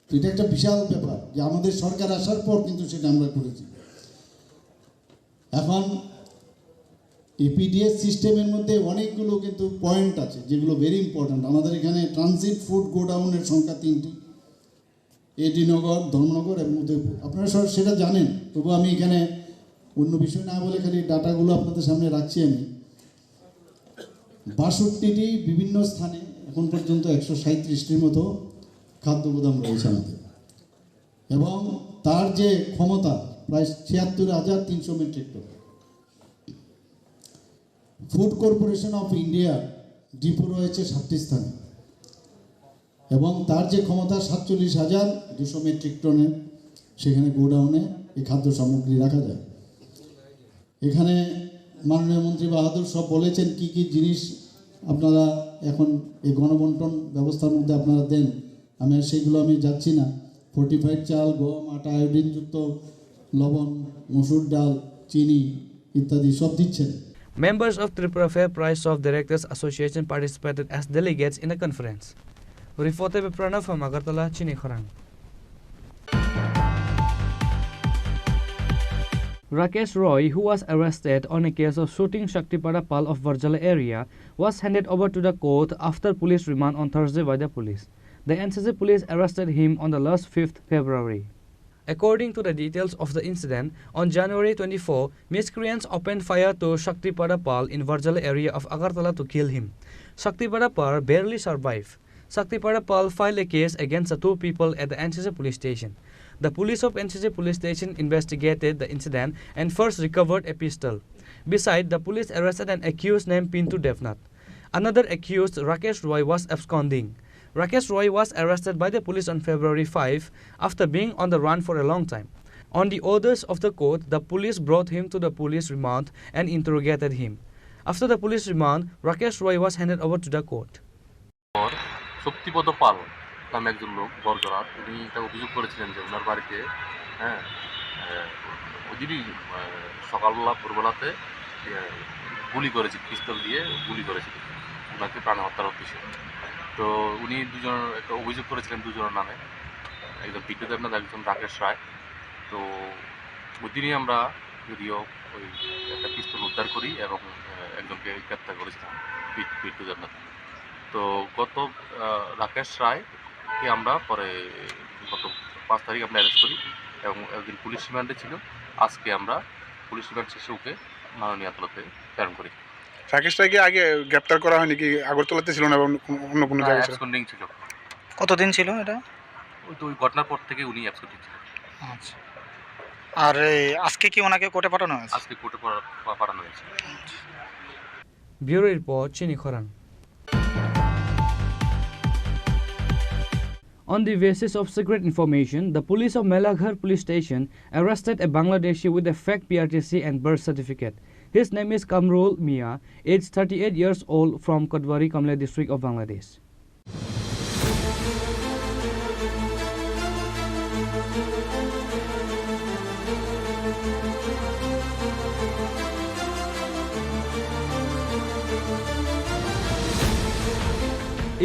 তো এটা একটা বিশাল ব্যাপার যে আমাদের সরকার আসার পর কিন্তু সেটা আমরা করেছি। এখন এপিডিএস সিস্টেমের মধ্যে অনেকগুলো কিন্তু পয়েন্ট আছে যেগুলো ভেরি ইম্পর্ট্যান্ট। আমাদের এখানে ট্রানজিট ফুড গোডাউনের সংখ্যা তিনটি, এডি নগর, ধর্মনগর এবং উদয়পুর। আপনারা সব সেটা জানেন, তবু আমি এখানে অন্য বিষয় না বলে খালি ডাটাগুলো আপনাদের সামনে রাখছি আমি। বাষট্টিটি বিভিন্ন স্থানে এখন পর্যন্ত একশো সাঁইত্রিশটির মতো খাদ্য গুদাম রয়েছে আমাদের, এবং তার যে ক্ষমতা প্রায় ছিয়াত্তর হাজার তিনশো metric ton. Food corporation of India depot রয়েছে সাতটি স্থানে, এবং তার যে ক্ষমতা সাতচল্লিশ হাজার দুশো মেট্রিক টনের, সেখানে গোডাউনে এই খাদ্য সামগ্রী রাখা যায়। এখানে মাননীয় মন্ত্রী বাহাদুর সব বলেছেন কি কি জিনিস আপনারা এখন এই গণবন্টন ব্যবস্থার মধ্যে আপনারা দেন, আমি আর সেগুলো আমি যাচ্ছি না। ফর্টিফাইড চাল, গম, আটা, আয়োডিনযুক্ত লবণ, মসুর ডাল, চিনি ইত্যাদি সব দিচ্ছেন। Members of Tripura Fair Price of Directors Association participated as delegates in the conference. Reported by Pranav from Agartala, Chini Khorang. Rakesh Roy, who was arrested on a case of shooting Shaktipara Pal of Varjala area, was handed over to the court after police remand on Thursday by the police. The N C C police arrested him on the last fifth February. According to the details of the incident, on January twenty-four, miscreants opened fire to Shaktipara Pal in Varjala area of Agartala to kill him. Shaktipara Pal barely survived. Shaktipara Pal filed a case against the two people at the N C C police station. The police of N C C police station investigated the incident and first recovered a pistol. Beside, the police arrested an accused named Pintu Devnath. Another accused, Rakesh Roy, was absconding. Rakesh Roy was arrested by the police on February five after being on the run for a long time. On the orders of the court, the police brought him to the police remand and interrogated him. After the police remand, Rakesh Roy was handed over to the court. পর শক্তিপদ পাল নামে একজন লোক বরজরার, উনি একটা অভিযোগ করেছিলেন যে ওনার বাড়িতে, হ্যাঁ, আহ, ওই দিনই, আহ, সকালবেলা ভোরবেলাতে, আহ, গুলি করেছে, পিস্তল দিয়ে গুলি করেছিল ওনাকে প্রাণে হত্যার উদ্দেশ্যে। তো উনি দুজন একটা অভিযোগ করেছিলেন দুজনের নামে, একজন পিন্টু দেবনাথ, একজন রাকেশ রায়। তো ওই দিনই আমরা যদিও ওই একটা পিস্তল উদ্ধার করি এবং, আহ, একজনকে গ্রেপ্তার করেছিলাম, পি-, পিন্টু দেবনাথ। তো গত, আহ, রাকেশ রায়কে আমরা পরে গত পাঁচ তারিখ আমরা অ্যারেস্ট করি এবং একদিন পুলিশ রিমান্ডে ছিল। আজকে আমরা পুলিশ রিমান্ড শেষে ওকে মাননীয় আদালতে প্রেরণ করি। রাকেশ রায়কে আগে গ্রেপ্তার করা হয়নি কি? আগরতলাতে ছিল না বা অন্য কোনো, অন্য কোনো না, জায়গায় ছিল? অ্যাবসকন্ডিং ছিল। কতদিন ছিল এটা? ওই তো ওই ঘটনার পর থেকে উনি অ্যাবসকন্ডিং ছিল। আচ্ছা। আর এই আজকে কি ওনাকে কোর্টে পাঠানো হয়েছে? আজকে কোর্টে পা-, পা-, পাঠানো হয়েছে। আচ্ছা। Bureau report, Chini Khorang. On the basis of secret information, the police of Melaghar police station arrested a Bangladeshi with a fake P R T C and birth certificate. His name is Kamrul Mia, aged thirty-eight years old, from Kotbari, Kamle district of Bangladesh.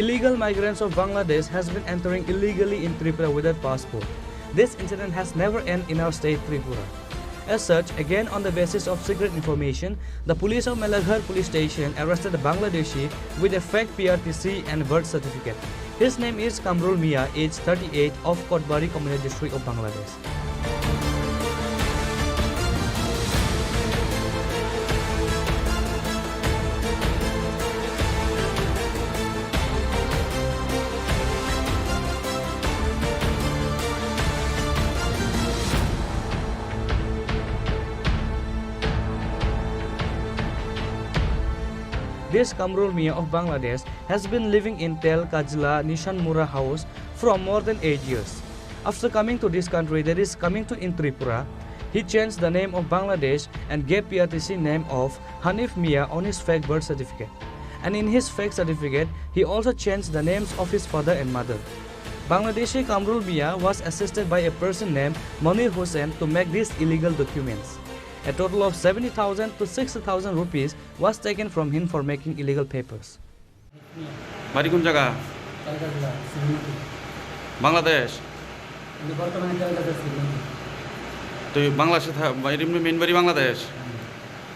Illegal migrants of Bangladesh has been entering illegally in Tripura without passport. This incident has never end in our state Tripura. As such, again on the basis of secret information, the police of Melaghar police station arrested a Bangladeshi with a fake P R T C and birth certificate. His name is Kamrul Mia, aged thirty-eight, of Kotbari, Kamalabughi district of Bangladesh. This Kamrul Mia of Bangladesh has been living in Tel Kajla Nishan Mura house from more than eight years. After coming to this country, that is coming to in Tripura, he changed the name of Bangladesh and gave P R T C name of Hanif Mia on his fake birth certificate. And in his fake certificate, he also changed the names of his father and mother. Bangladeshi Kamrul Mia was assisted by a person named Monir Hussain to make these illegal documents. A total of seventy thousand to sixty thousand rupees was taken from him for making illegal papers. বাড়ি কোন জায়গা? তেলগাছা, শ্রীমতী। বাংলাদেশ? কিন্তু বর্তমানে তেলগাছা, শ্রীমতী। তুই বাংলাদেশে থা-, বা-, এর এমনি মেইন বাড়ি বাংলাদেশ? হুম।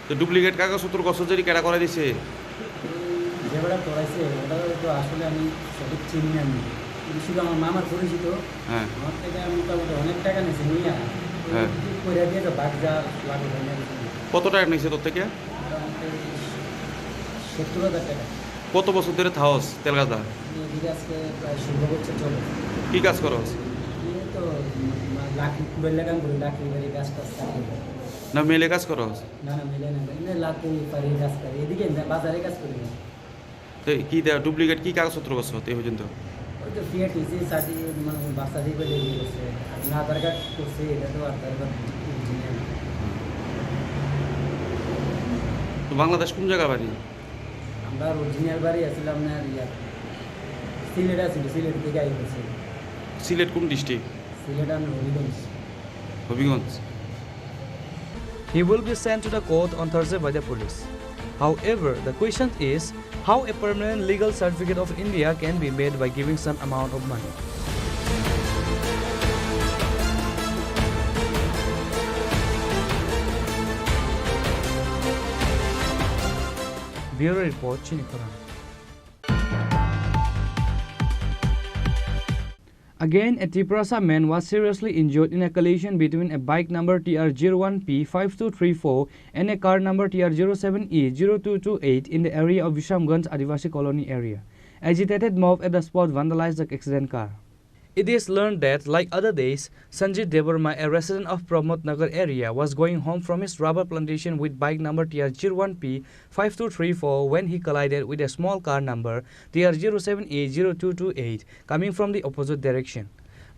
তো ডুপ্লিকেট কাগজপত্র কত জরি কেডা করে দিছে? এই যে বেটা করাইছে, ওটা তো আসলে আমি সঠিক চিনি না আমি। কিন্তু শুধু আমার মামার পরিচিত, হ্যাঁ। আমার থেকে মোটামুটি অনেক টাকা নিয়েছে, নিয়ে হ্যাঁ। করে দিয়ে তো বাগজা লাগবে, কত টাকা নিয়েছে তোর থেকে? মোটামুটি সত্তর হাজার টাকা। কত বছর ধরে থাকস তেলগাছা? আমি এদিকে আজকে প্রায় ষোলো বছর চলে। কি কাজ করস? আমি তো, উম, লাকড়ি কুড়াইলে কাম করি, লাকড়ি বাড়ি, গাছ টাছ কাটি। না, মিলে কাজ করস? না, না, মিলে না, এমনি লাকড়ি পারি, গাছ পারি, এদিকে না, বাজারে কাজ করি না। তো কি দে-, ডুপ্লিকেট কি কাগজপত্র করছ এই পর্যন্ত? ওই তো ফিয়াট হয়েছে, শাদি, মানে, বাচ্চা দিয়ে করে ইয়ে করছে। আর না আধার কার্ড করছে, এটা তো আধার কার্ড অরিজিনাল। তো বাংলাদেশ কোন জায়গা বাড়ি? আমরা অরিজিনাল বাড়ি আসলে আপনার ইয়া, সিলেট আছে, সিলেট থেকে আই করছে। সিলেট কোন ডিস্ট্রিক্ট? সিলেট আমি হবিগঞ্জ। Habiganj. He will be sent to the court on Thursday by the police. However, the question is how a permanent legal certificate of India can be made by giving some amount of money. Bureau Report, Chini Khorang. Again, a Tiprasa man was seriously injured in a collision between a bike number T R zero one P five two three four and a car number T R zero seven E zero two two eight in the area of Bisramganj Adivasi Colony area. Agitated mob at the spot vandalized the accident car. It is learned that, like other days, Sanjit Debbarma, a resident of Pramod Nagar area, was going home from his rubber plantation with bike number T R zero one P five two three four when he collided with a small car number T R zero seven A zero two two eight coming from the opposite direction.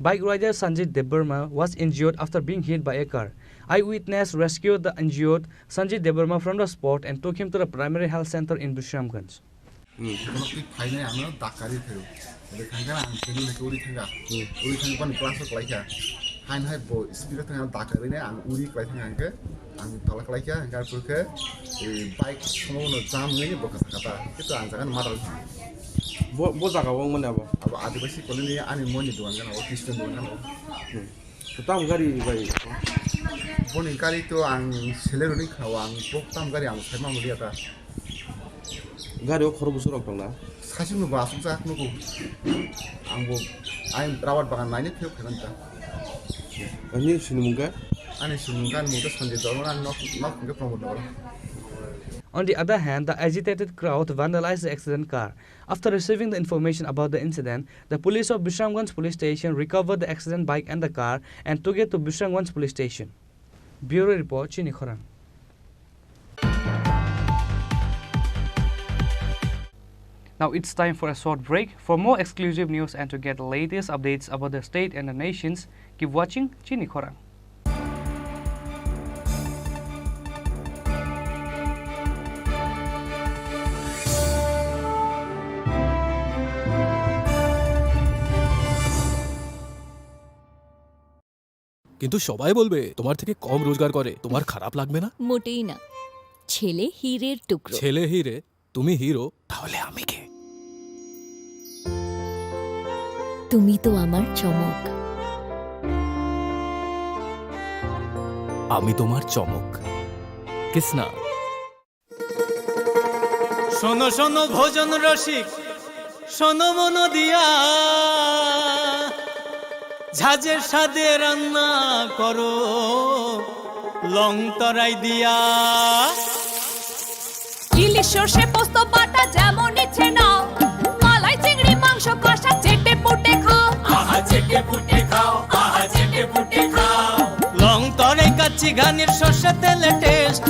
Bike rider Sanjit Debbarma was injured after being hit by a car. Eyewitness rescued the injured Sanjit Debbarma from the spot and took him to the primary health center in Bisramganj. Hmm. Kono twi phainai ano dakari phaiu. Ede khangkha ang kini leke uri thangkha. Hmm. Uri thangkha bani class o klaikha. Hain hai bo speed o thangkha dakari nai ang uri klai thangkha hingke ang tala klaikha hingke arpor khe, eh, bike sono jam nai bo kasa kata. Kito ang jaga ni madal. Bo, bo jaga o wng mani abo? Abo Adivasi colony ani moni dogan gana o, Christian dogan gana o. Hmm. Tam gari bai. Boni gari to ang seleroni khao ang bo tam gari ang saima mulia ta. Gari o khoro busu rok tong na? Sasi no ba asuk jak nugo. Ang bo ai rawat bagan naine phiyok khanan ta. Ani sinimung ka? Ani sinimung ka mung ta Sanjay Dharma nok nok ke Pramod Dharma. On the other hand, the agitated crowd vandalized the accident car. After receiving the information about the incident, the police of Bisramganj Police Station recovered the accident bike and the car and took it to Bisramganj Police Station. Bureau Report, Chini Khorang. Now it's time for a short break. For more exclusive news and to get the latest updates about the state and the nations, keep watching Chini Khorang. কিন্তু সবাই বলবে তোমার থেকে কম রোজগার করে, তোমার খারাপ লাগবে না? মোটেই না। ছেলে হীরের টুকরো। ছেলে হীরে, তুমি হিরো, তাহলে আমি কে? তুমি তো আমার চমক। আমি তোমার চমক। কিসনা। শোনো শোনো ভোজন রসিক, শোনো মন দিয়া, ঝাঁঝের স্বাদে রান্না করো লং তরাই দিয়া। ইলিশ সর্ষে পোস্ত বাটা যেমন ইচ্ছে নাও, মালাই চিংড়ি মাংস কষা চেটে পুটে খাও। আহা চেটে পুটে খাও, আহা চেটে পুটে খাও। লং তরাই কাচ্চি ঘানির সর্ষে তেলে টেস্ট,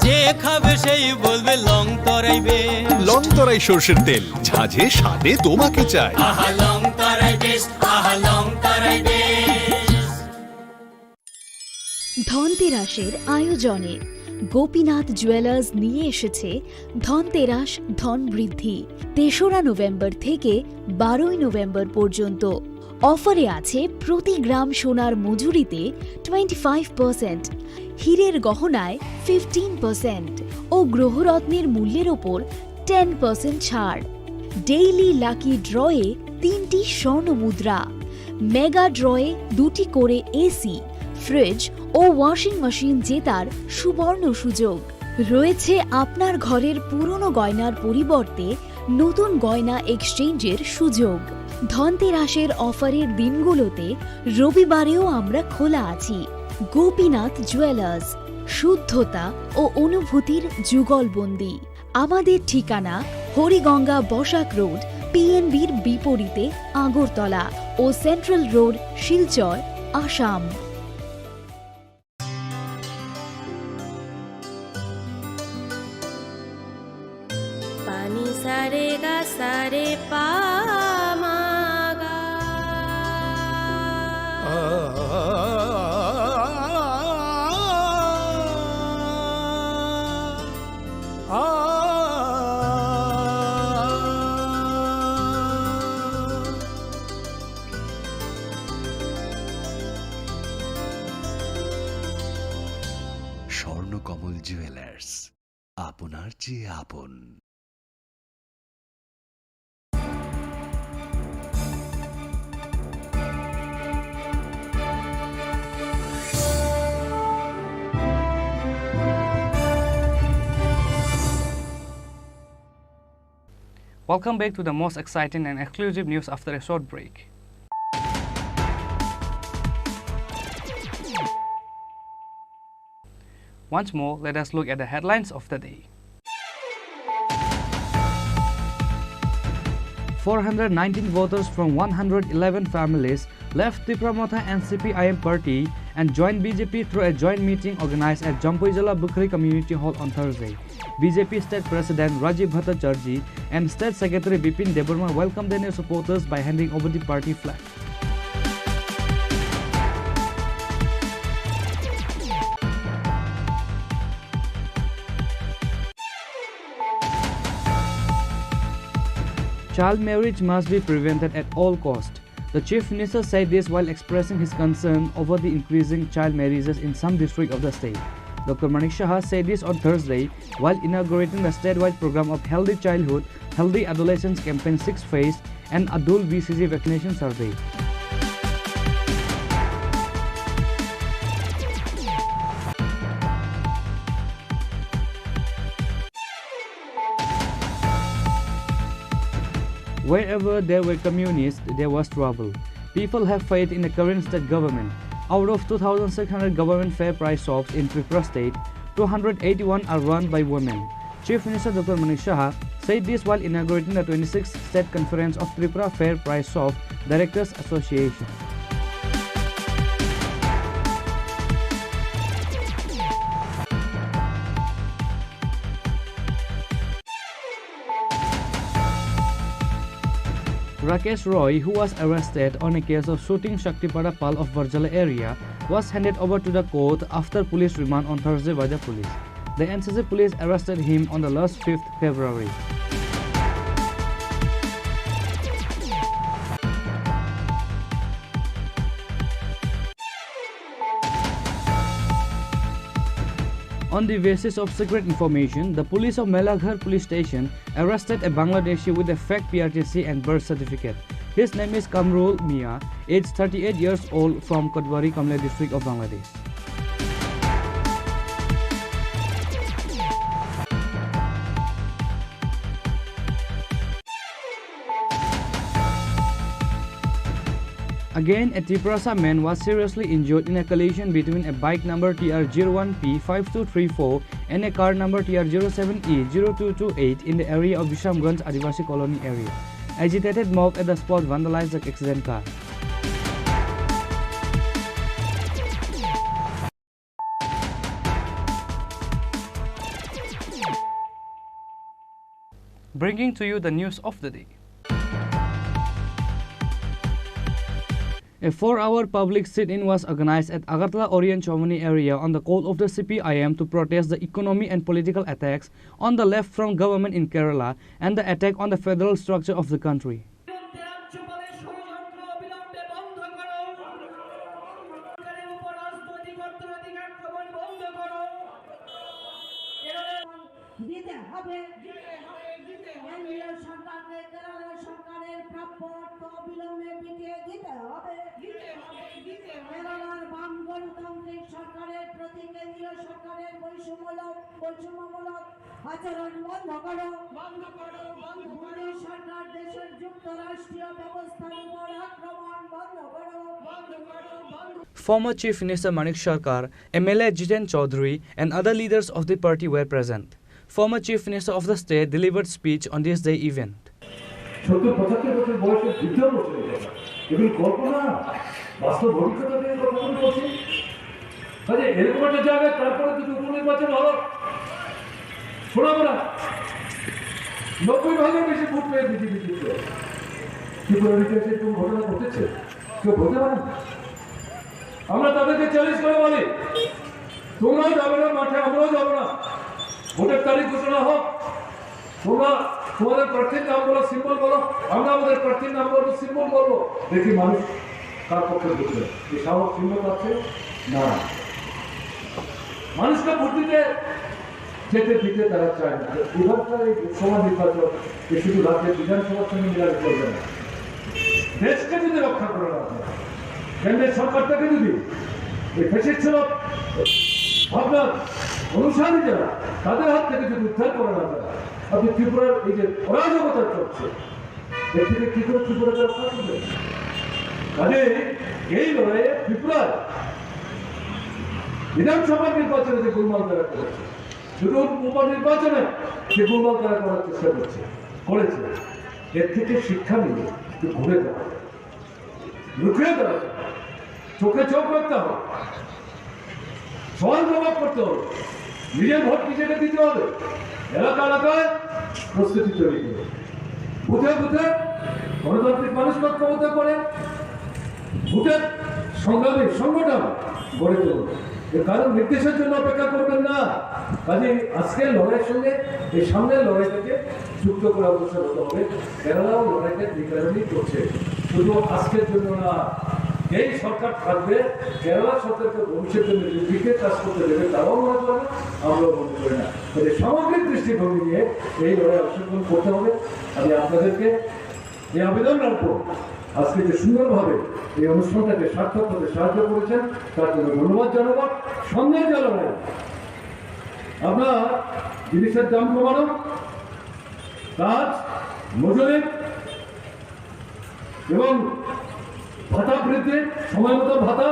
যে খাবে সেই বলবে লং তরাই বেশ। লং তরাই সর্ষের তেল, ঝাঁঝে স্বাদে তোমাকে চাই। আহা লং তরাই বেশ, আহা লং তরাই বেশ। ধনতেরাসের আয়োজনে গোপীনাথ জুয়েলার্স নিয়ে এসেছে ধনতেরাস ধন বৃদ্ধি। তেসরা নভেম্বর থেকে বারোই নভেম্বর পর্যন্ত। অফারে আছে প্রতি গ্রাম সোনার মজুরিতে টোয়েন্টি ফাইভ পার্সেন্ট, হীরের গহনায় ফিফটিন পার্সেন্ট ও গ্রহরত্নের মূল্যের ওপর টেন পার্সেন্ট ছাড়। ডেইলি লাকি ড্রয়ে তিনটি স্বর্ণ মুদ্রা, মেগা ড্রয়ে দুটি করে এসি, ফ্রিজ ও ওয়াশিং মেশিন জেতার সুবর্ণ সুযোগ। রয়েছে আপনার ঘরের পুরনো গয়নার পরিবর্তে নতুন গয়না এক্সচেঞ্জের সুযোগ। ধনতেরাসের অফারের দিনগুলোতে রবিবারেও আমরা খোলা আছি। গোপীনাথ জুয়েলার্স, শুদ্ধতা ও অনুভূতির যুগলবন্দি। আমাদের ঠিকানা হরিগঙ্গা বসাক রোড, পিএনবির বিপরীতে আগরতলা ও central road, Silchar, Assam. Pani sa re ga sa re pa ma ga. Swarnakamal jewellers, আপনার চেয়ে আপন। Welcome back to the most exciting and exclusive news after a short break. Once more, let us look at the headlines of the day. Four hundred nineteen voters from one hundred eleven families left Tipra Motha N C P I M party and joined B J P through a joint meeting organized at Jampuijala Bukhri Community Hall on Thursday. B J P State President Rajiv Bhattacharjee and State Secretary Bipin Debbarma welcomed the new supporters by handing over the party flag. Child marriage must be prevented at all cost. The Chief Minister said this while expressing his concern over the increasing child marriages in some districts of the state. Doctor Manik Saha said this on Thursday while inaugurating the statewide program of Healthy Childhood, Healthy Adolescence Campaign sixth phase and Adul B C G vaccination survey. Wherever there were communists, there was trouble. People have faith in the current state government. Out of two thousand six hundred government fair price shops in Tripura state, two hundred eighty-one are run by women. Chief Minister Doctor Manik Saha said this while inaugurating the twenty-sixth State Conference of Tripura Fair Price Shop Directors Association. Rakesh Roy, who was arrested on a case of shooting Shaktipara Pal of Barjala area, was handed over to the court after police remand on Thursday by the police. The N C C police arrested him on the last fifth February. On the basis of secret information, the police of Melaghar Police Station arrested a Bangladeshi with a fake P R T C and birth certificate. His name is Kamrul Mia, aged thirty-eight years old, from Kotbari, Kamle district of Bangladesh. Again, a Tiprasa man was seriously injured in a collision between a bike number T R zero one P five two three four and a car number T R zero seven E zero two two eight in the area of Bishamganj Adivasi Colony area. Agitated mob at the spot vandalized the accident car. Bringing to you the news of the day. A four-hour public sit-in was organized at Agartala Orion Chomani area on the call of the C P I M to protest the economy and political attacks on the left from government in Kerala and the attack on the federal structure of the country. দিতে হবে। কেন্দ্রীয় সরকারকে কেরালা সরকারের প্রাপ্য অর্থ অবিলম্বে মিটিয়ে দিতে হবে। কেরালার বাম গণতান্ত্রিক সরকারের প্রতি কেন্দ্রীয় সরকারের বৈষম্যমূলক, বৈষম্যমূলক আচরণ বন্ধ করো। মোদী সরকার দেশের যুক্তরাষ্ট্রীয় ব্যবস্থার উপর আক্রমণ বন্ধ করো। Former Chief Minister Manik Sarkar, M L A Jiten Chaudhary, and other leaders of the party were present. Former Chief Minister of the state delivered speech on this day event. সত্তর পঁচাত্তর বছর বয়সে বৃদ্ধ বলছেন এই কথা। এগুলো কল্পনা, বাস্তব অভিজ্ঞতা থেকে কথা বলে বলছি। কাজে এরকম একটা জায়গায় তারপরে যদি উপনির্বাচন হলো, শোনাবো না। নব্বই ভাগের বেশি ভোট পেয়ে বিজেপি জিতল। ত্রিপুরার ইতিহাসে এরকম ঘটনা ঘটেছে? কেউ বলতে পারেন? আমরা তাদেরকে চ্যালেঞ্জ করে বলি, তোমরাও যাবে না মাঠে, আমরাও যাবো না। ভোটের তারিখ ঘোষণা হোক, তোমরা তোমাদের প্রার্থীর নাম বলো, সিম্বল বলো, আমরা আমাদের প্রার্থীর নাম বলবো, সিম্বল বলবো। দেখি মানুষ কার পক্ষে ভোট দেবে। এই সাহস হিম্মত আছে? না। মানুষকে ভোট দিতে যেতে দিতে তারা চায় না। এবারকার এই লোকসভা নির্বাচন এ শুধু রাজ্যের বিধানসভার সঙ্গে মিলালে চলবে না। দেশকে যদি রক্ষা করা না যায়, কেন্দ্রের সরকারটাকে যদি এই ফ্যাসিস্ট ভাবনার অনুসারী যারা, তাদের হাত থেকে যদি উদ্ধার করা না যায়, আপনি ত্রিপুরার এই যে অরাজকতা চলছে, এর থেকে কি করে ত্রিপুরাকে রক্ষা করবে? কাজে এই লড়াইয়ে ত্রিপুরায় বিধানসভা নির্বাচনে যে গোলমাল তারা করেছে, দুটো উপনির্বাচনে যে গোলমাল তারা করার চেষ্টা করছে, করেছে, এর থেকে শিক্ষা নিয়ে একটু ঘুরে দাঁড়ানো, রুখে দাঁড়ানো, চোখে চোখ রাখতে হবে, সওয়াল জবাব করতে হবে, নিজের ভোট নিজেকে দিতে হবে, এলাকা এলাকায় প্রস্তুতি তৈরি করে, বুথে বুথে গণতান্ত্রিক মানুষ তত্ত্বাবধান করে ভোটের সংগ্রামী সংগঠন গড়ে তুলুন। এ কারোর নির্দেশের জন্য অপেক্ষা করবেন না। কাজেই আজকের লড়াইয়ের সঙ্গে এই সামনের লড়াইটাকে যুক্ত করে অগ্রসর হতে হবে। কেরালাও লড়াইটা এই কারণেই করছে, শুধু আজকের জন্য না। যেই সরকার থাকবে, কেরালা সরকারকে ভবিষ্যতে নির্বিঘ্নে কাজ করতে দেবে, তারাও মনে করে না, আমরাও মনে করি না। কাজে সামগ্রিক দৃষ্টিভঙ্গি নিয়ে এই লড়াই অংশগ্রহণ করতে হবে। আমি আপনাদেরকে এই আবেদন রাখবো, আজকে যে সুন্দরভাবে এই অনুষ্ঠানটাকে সার্থক হতে সাহায্য করেছেন, তার জন্য ধন্যবাদ জানাবো। সন্দেহ জানাবো, আমরা জিনিসের দাম কমানো, কাজ, মজুরি এবং ভাতা বৃদ্ধি, সময় মতো ভাতা,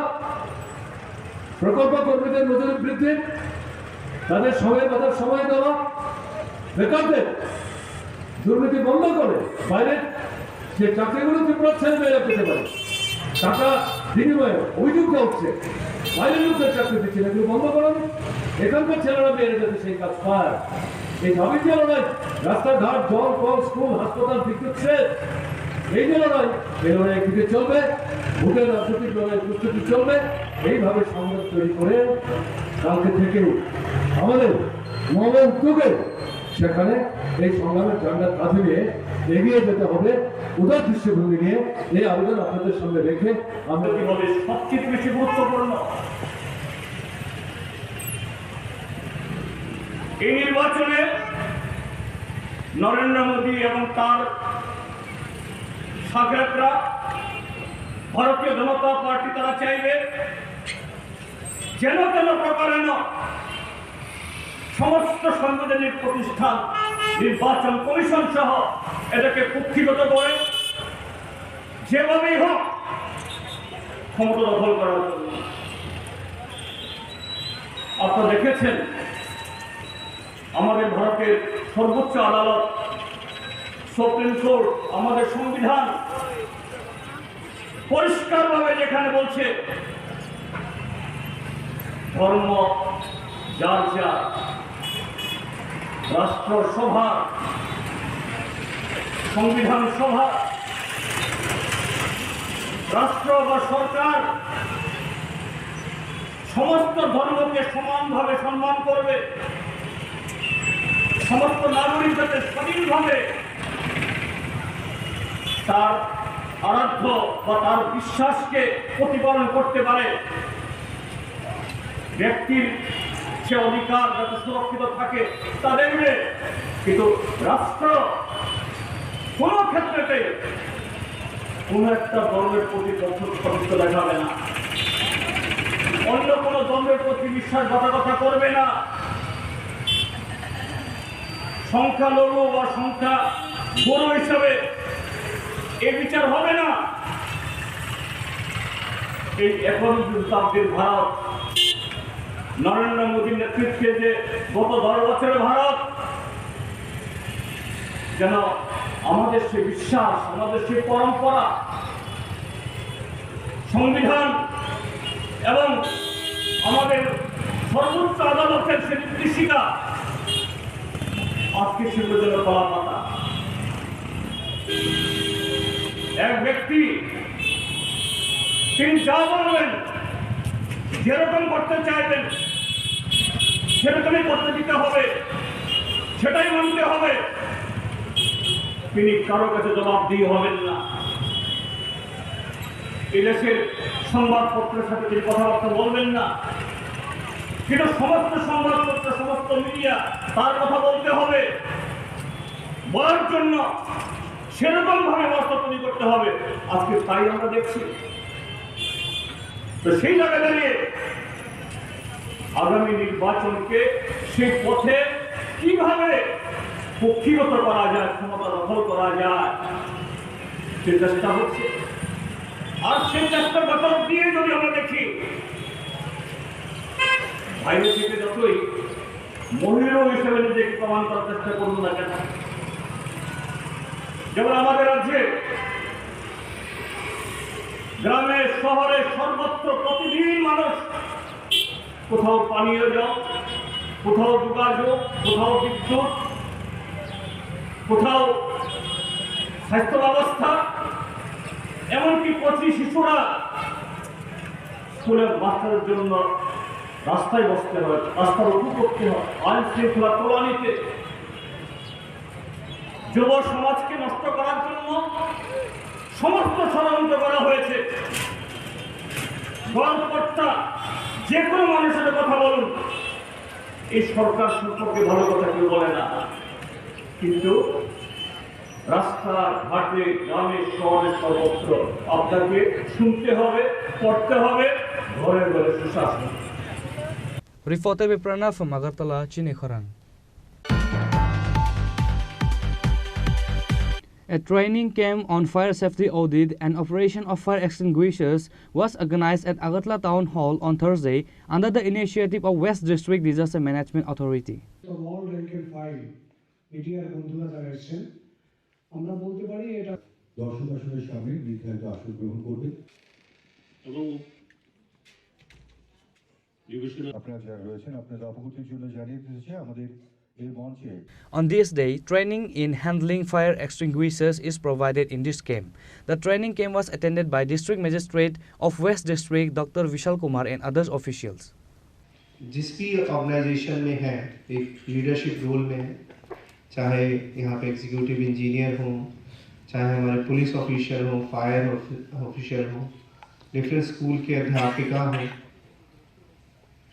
প্রকল্প কর্মীদের মজুরি বৃদ্ধি, তাদের সময় ভাতার সময় দেওয়া, বেকারদের দুর্নীতি বন্ধ করে বাইরের যে চাকরিগুলো ত্রিপুরার ছেলে মেয়েরা পেতে পারে, টাকা বিনিময়ে অভিযোগ যা উঠছে, বাইরের লোকদের চাকরি দিচ্ছে না, এগুলো বন্ধ করানো, এখানকার ছেলেরা মেয়েরা যাতে সেই কাজ পায়। এই দাবিতে লড়াই, রাস্তাঘাট, জল, কল, স্কুল, হাসপাতাল, বিদ্যুৎ, সেচ, এই যে লড়াই, এই লড়াই একদিকে চলবে, ভোটের রাজনৈতিক লড়াই প্রস্তুতি চলবে। এইভাবে সংগঠন তৈরি করে কালকে থেকেও আমাদের নব উদ্যোগে সেখানে এই সংগ্রামের ঝান্ডা কাঁধে নিয়ে এগিয়ে যেতে হবে। উদার দৃষ্টিভঙ্গি নিয়ে এই আবেদন আপনাদের সামনে রেখে আমরা কি বলে সবচেয়ে বেশি গুরুত্বপূর্ণ এই নির্বাচনে নরেন্দ্র মোদী এবং তার সাগরেদরা, ভারতীয় জনতা পার্টি, তারা চাইবে যেন তেন প্রকারেণ সমস্ত সাংবিধানিক প্রতিষ্ঠান, নির্বাচন কমিশন সহ এটাকে কুক্ষিগত করে যেভাবেই হোক ক্ষমতা দখল করার জন্য। আপনারা দেখেছেন, আমাদের ভারতের সর্বোচ্চ আদালত, সুপ্রিম কোর্ট, আমাদের সংবিধান পরিষ্কারভাবে যেখানে বলছে, ধর্ম যার যার, রাষ্ট্রসভা সংবিধান সভা, রাষ্ট্র বা সরকার সমস্ত ধর্মকে সমানভাবে সম্মান করবে, সমস্ত নাগরিক যাতে স্বাধীনভাবে তার আরাধ্য বা তার বিশ্বাসকে প্রতিপালন করতে পারে, ব্যক্তির সে অধিকার যাতে সুরক্ষিত থাকে তা দেখবে। কিন্তু রাষ্ট্র কোনো ক্ষেত্রেতে কোনো একটা ধর্মের প্রতি পক্ষপাতিত্ব দেখাবে না, অন্য কোনো ধর্মের প্রতি বিশ্বাসঘাতকতা করবে না। সংখ্যালঘু বা সংখ্যা গুরু হিসাবে এ বিচার হবে না। এই একবিংশ শতাব্দীর ভারত, নরেন্দ্র মোদীর নেতৃত্বে যে গত দশ বছরের ভারত, যেন আমাদের সে বিশ্বাস, আমাদের সে পরম্পরা, সংবিধান এবং আমাদের সর্বোচ্চ আদালতের সে নির্দেশিকা আজকে সেগুলো যেন কলা পাতা। এক ব্যক্তি তিনি যা বলবেন, যেরকম করতে চাইবেন, সেরকমই করতে দিতে হবে, সেটাই মানতে হবে। তিনি কারো কাছে জবাবদিহি হবেন না। এই দেশের সংবাদপত্রের সাথে তিনি কথাবার্তা বলবেন না, কিন্তু সমস্ত সংবাদপত্র, সমস্ত মিডিয়া তার কথা বলতে হবে, বলার জন্য সেরকম ভাবে ব্যবস্থা তৈরি করতে হবে। আজকে তাই আমরা দেখছি। তো সেই জায়গায় দাঁড়িয়ে আগামী নির্বাচনকে সেই পথে কিভাবে কুক্ষিগত করা যায়, ক্ষমতা দখল করা যায়, সে চেষ্টা হচ্ছে। আর সেই চেষ্টা ব্যাপার দিয়ে যদি আমরা দেখি, বাইরে থেকে যতই মহিরু হিসেবে নিজেকে প্রমাণ করার চেষ্টা করুন না কেন, যেমন আমাদের রাজ্যে গ্রামে শহরে সর্বত্র প্রতিদিন মানুষ কোথাও পানীয় জল, কোথাও যোগাযোগ, কোথাও বিদ্যুৎ, কোথাও স্বাস্থ্য ব্যবস্থা, এমনকি কচি শিশুরা স্কুলের মাস্টারের জন্য রাস্তায় বসতে হয়, রাস্তার উপর করতে হয়, আইন শৃঙ্খলা তলানিতে। যুব সমাজকে নষ্ট করার জন্য সমস্ত ষড়যন্ত্র করা হয়েছে। গণহত্যা, যে কোনো মানুষের সাথে কথা বলুন, এই সরকার সম্পর্কে ভালো কথা কেউ বলে না, কিন্তু রাস্তা ঘাটে, গ্রামে, শহরে, সর্বত্র আপনাকে শুনতে হবে, পড়তে হবে, ঘরে ঘরে সুশাসন। Reporter Biprana from Agartala, Chini Khorang. A training camp on fire safety audit and operation of fire extinguishers was organized at Agartala Town Hall on Thursday under the initiative of West District Disaster Management Authority. Of all rank and file, মিডিয়ার বন্ধুরা যারা এসেছেন, আমরা বলতে পারি এটা দর্শক আসনের সামনে নির্ধারিত আসন গ্রহণ করবে। এবং বিবেচনা আপনারা যারা রয়েছেন, আপনাদের অবগতির জন্য জানিয়ে দিতে চাই, আমাদের এই মঞ্চে On this day, training in handling fire extinguishers is provided in this camp. The training camp was attended by District Magistrate of West District, Doctor Vishal Kumar, and others officials. जिस भी ऑर्गेनाइजेशन में है, एक लीडरशिप रोल में है, चाहे यहाँ पे एग्जीक्यूटिव इंजीनियर हों, चाहे हमारे पुलिस ऑफिसर हों, फायर ऑफि-, ऑफिसर हों, डिफरेंट स्कूल के अध्यापिका हों,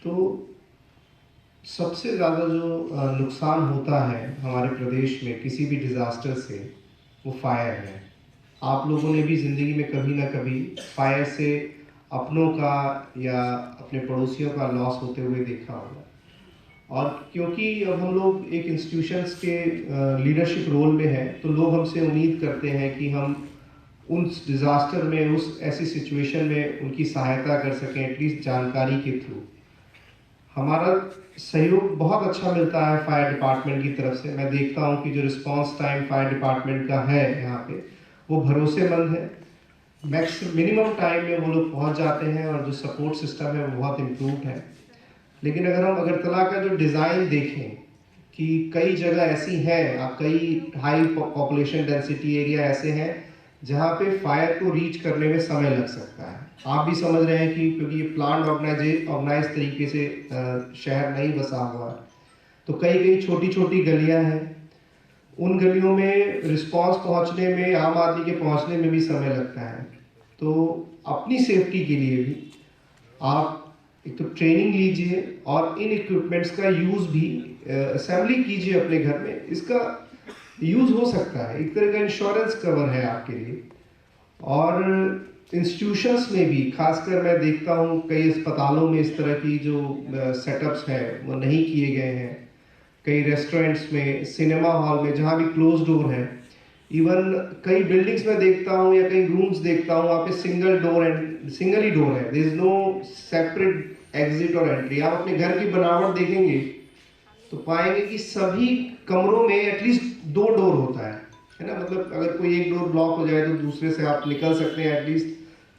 तो सबसे ज़्यादा जो, अ, नुकसान होता है हमारे प्रदेश में किसी भी डिज़ास्टर से, वो फायर है। आप लोगों ने भी ज़िंदगी में कभी ना कभी फायर से अपनों का या अपने पड़ोसियों का लॉस होते हुए देखा होगा। और क्योंकि अब हम लोग एक इंस्टीट्यूशंस के, अ, लीडरशिप रोल में हैं, तो लोग हमसे उम्मीद करते हैं कि हम उन डिज़ास्टर में, उस ऐसी सिचुएशन में उनकी सहायता कर सकें, एटलीस्ट जानकारी के थ्रू। हमारा सहयोग बहुत अच्छा मिलता है फायर डिपार्टमेंट की तरफ से। मैं देखता हूँ कि जो रिस्पांस टाइम फायर डिपार्टमेंट का है यहाँ पे, वो भरोसेमंद है। मैक्स, मिनिमम टाइम में वो लोग पहुँच जाते हैं और जो सपोर्ट सिस्टम है, वो बहुत इम्प्रूव्ड है। लेकिन अगर हम अगरतला का जो डिज़ाइन देखें, कि कई जगह ऐसी हैं, आप, कई हाई पॉपुलेशन डेंसिटी एरिया ऐसे हैं जहाँ पे फायर को रीच करने में समय लग सकता है। आप भी समझ रहे हैं कि क्योंकि ये प्लान्ड ऑर्गेनाइज ऑर्गेनाइज तरीके से अ, शहर नहीं बसा हुआ है, तो कई कई छोटी छोटी गलियां हैं, उन गलियों में रिस्पांस पहुंचने में, आम आदमी के पहुंचने में भी समय लगता है। तो अपनी सेफ्टी के लिए भी आप एक तो ट्रेनिंग लीजिए और इन इक्विपमेंट्स का यूज़ भी, असेंबली कीजिए अपने घर में। इसका यूज़ हो सकता है, एक तरह का इंश्योरेंस कवर है आपके लिए। और इंस्टीट्यूशंस में भी, खासकर मैं देखता हूँ कई अस्पतालों में इस तरह की जो सेटअप्स हैं वो नहीं किए गए हैं। कई रेस्टोरेंट्स में, सिनेमा हॉल में, जहाँ भी क्लोज डोर है, इवन कई बिल्डिंग्स में देखता हूँ या कई रूम्स देखता हूँ, वहाँ पे सिंगल डोर एंड सिंगल ही डोर है, there is no separate exit और एंट्री। आप अपने घर की बनावट देखेंगे तो पाएंगे कि सभी कमरों में एटलीस्ट दो डोर होता है, है ना? मतलब अगर कोई एक डोर ब्लॉक हो जाए तो दूसरे से आप निकल सकते हैं, एटलीस्ट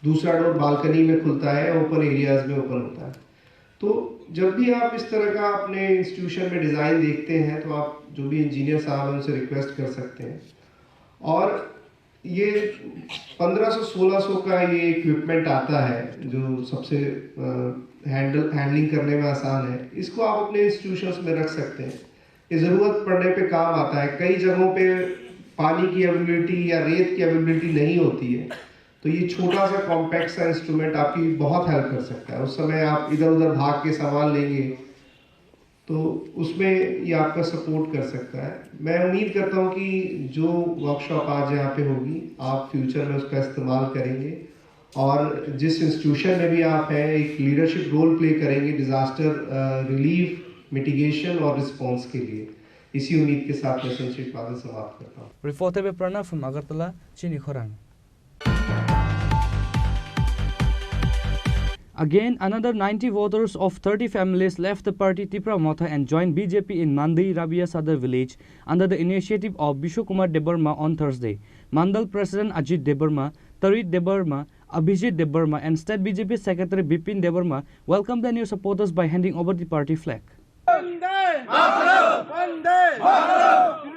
दूसरा डोर बालकनी में खुलता है, ओपन एरियाज में ओपन होता है। तो जब भी आप इस तरह का अपने इंस्टीट्यूशन में डिज़ाइन देखते हैं तो आप जो भी इंजीनियर साहब हैं उनसे रिक्वेस्ट कर सकते हैं। और ये पन्द्रह सौ सोलह सौ का ये इक्विपमेंट आता है जो सबसे हैंडल हैंडलिंग करने में आसान है, इसको आप अपने इंस्टीट्यूशंस में रख सकते हैं। ये ज़रूरत पड़ने पे काम आता है। कई जगहों पे पानी की अवेलेबिलिटी या रेत की अवेलेबिलिटी नहीं होती है, तो ये छोटा सा कॉम्पैक्ट सा इंस्ट्रूमेंट आपकी बहुत हेल्प कर सकता है। उस समय आप इधर उधर भाग के सामान लेंगे, तो उसमें ये आपका सपोर्ट कर सकता है। मैं उम्मीद करता हूँ कि जो वर्कशॉप आज यहाँ पे होगी, आप फ्यूचर में उसका इस्तेमाल करेंगे और जिस इंस्टीट्यूशन में भी आप हैं, एक लीडरशिप रोल प्ले करेंगे डिज़ास्टर रिलीफ, मिटिगेशन और रिस्पॉन्स के लिए। इसी उम्मीद के साथ मैं संश्री उत्पादन समाप्त करता हूँ। Reporter Pranav from Agartala, Chini Khorang. Again, another ninety voters of thirty families left the party Tipra Motha and joined B J P in Mandi Rabia Sadar village under the initiative of Bishu Kumar Debbarma on Thursday. Mandal President Ajit Debbarma, Tarit Debbarma, Abhijit Debbarma, and State B J P Secretary Bipin Debbarma welcomed the new supporters by handing over the party flag. Vande Mataram! Vande Mataram!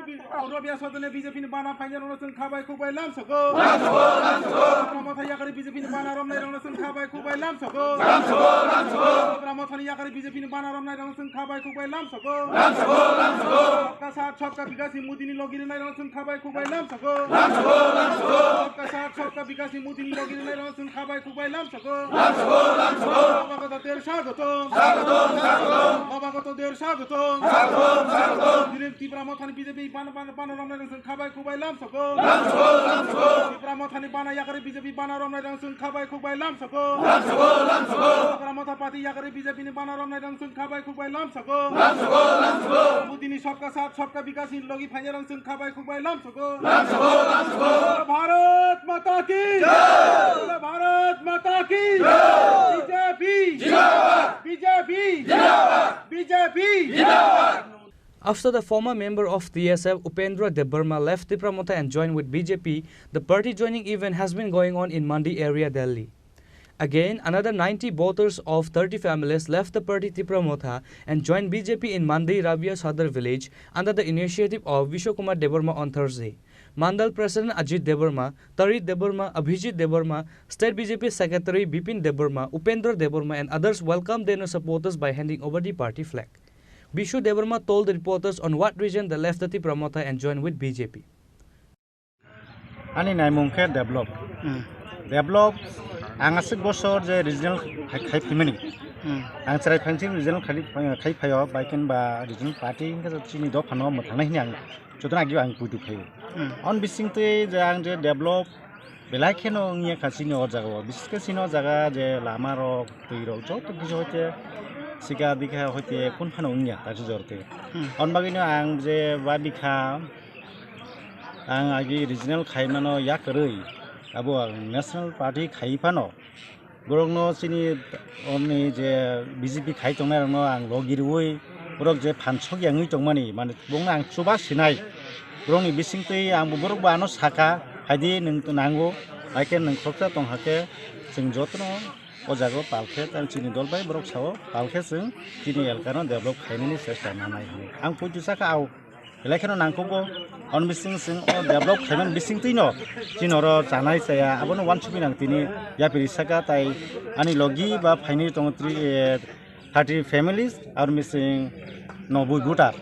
Rabia Sadar ni B J P ni bana phainai rokno chwng khabai khukbai lamsogo. Lamsogo, lamsogo. Tipra Motha yakari B J P ni bana romnai rokno chwng khabai khukbai lamsogo. Lamsogo, lamsogo. Tipra Motha ni yakari B J P ni bana romnai rokno chwng khabai khukbai lamsogo. Lamsogo, lamsogo. Sabka saath sabka vikas ni Modi ni logi rinai rokno chwng khabai khukbai lamsogo. Lamsogo, lamsogo. Sabka saath sabka vikas ni Modi ni logi rinai rokno chwng khabai khukbai lamsogo. Lamsogo, lamsogo. Nobagota der swagotom. Swagotom, swagotom. Nobagota der swagotom. Swagotom, swagotom. Dini Tipra Motha ni B J P bana, bana, bana romnai rokno chwng khabai khukbai lamsogo. Lamsogo, lamsogo. Tipra Motha ni bana yakari B J P bana romnai rokno chwng khabai khukbai lamsogo. Lamsogo, lamsogo. Tipra Motha party yakari B J P ni bana romnai rokno chwng khabai khukbai lamsogo. Lamsogo, lamsogo. Modi ni sabka saath sabka vikas ni logi phainai rokno chwng khabai khukbai lamsogo. Lamsogo, lamsogo. Bharat Mata ki jai! Bharat Mata ki jai! B J P jindabad! B J P jindabad! B J P jindabad! After the former member of T S F Upendra Debbarma left Tipra Motha and joined with B J P, the party joining event has been going on in Mandi area, Delhi. Again, another ninety voters of thirty families left the party Tipra Motha and joined B J P in Mandi Rabia Sadar village under the initiative of Vishwakumar Debbarma on Thursday. Mandal President Ajit Debbarma, Tarit Debbarma, Abhijit Debbarma, State B J P Secretary Bipin Debbarma, Upendra Debbarma and others welcomed their new supporters by handing over the party flag. Bishu Debbarma told the reporters on what reason they left the Tipra Motha and joined with B J P. Ani naimung khe develop. Hmm. Develop, ang aswk bosor je regional khai, khai phimani. Hmm. Ang chwrai phangsi regional khai, khai phaio, bai khe ba regional party hwnkhe chini dophano mwthangnai hwnwi ang jotono agi ang puitu phaio. Hmm. On bisingtwi je ang je develop belai kheno wngya kha chini o jaga o. Bises khe chini o jaga je lama rok, twi rok joto kisa hoite sika dikha hoite kun phano wngya taisi jor twi. Hmm. On bagwino ang je ba bikha Ang agi regional khai mano yakarwi, abo ang national party khai phano. Borokno chini oni je B J P khai tongnai rokno ang logi rwi, borok je phan sok yangwi tongmani, mane borokno ang chuba sinai. Borokni bisingtwi ang bo borok bo ano saka, "Phaidi nwng to nango, hai khe nwng khoroksa tong hakhe chwng jotono O jaga o pal khe tei chini dol bai borok sao, pal khe chwng chini elka no develop khainani chesta nanai hwnwi. Ang poito sakha, au, belai kheno nangkukgo, on bising chwng o develop khaimani bisingtwi no chini oro chanai chaya abono uansukwi nang tini yapri saka, tai ani logi ba phainwi tongo tri-, eh, thirty families, ar missing noboi voter,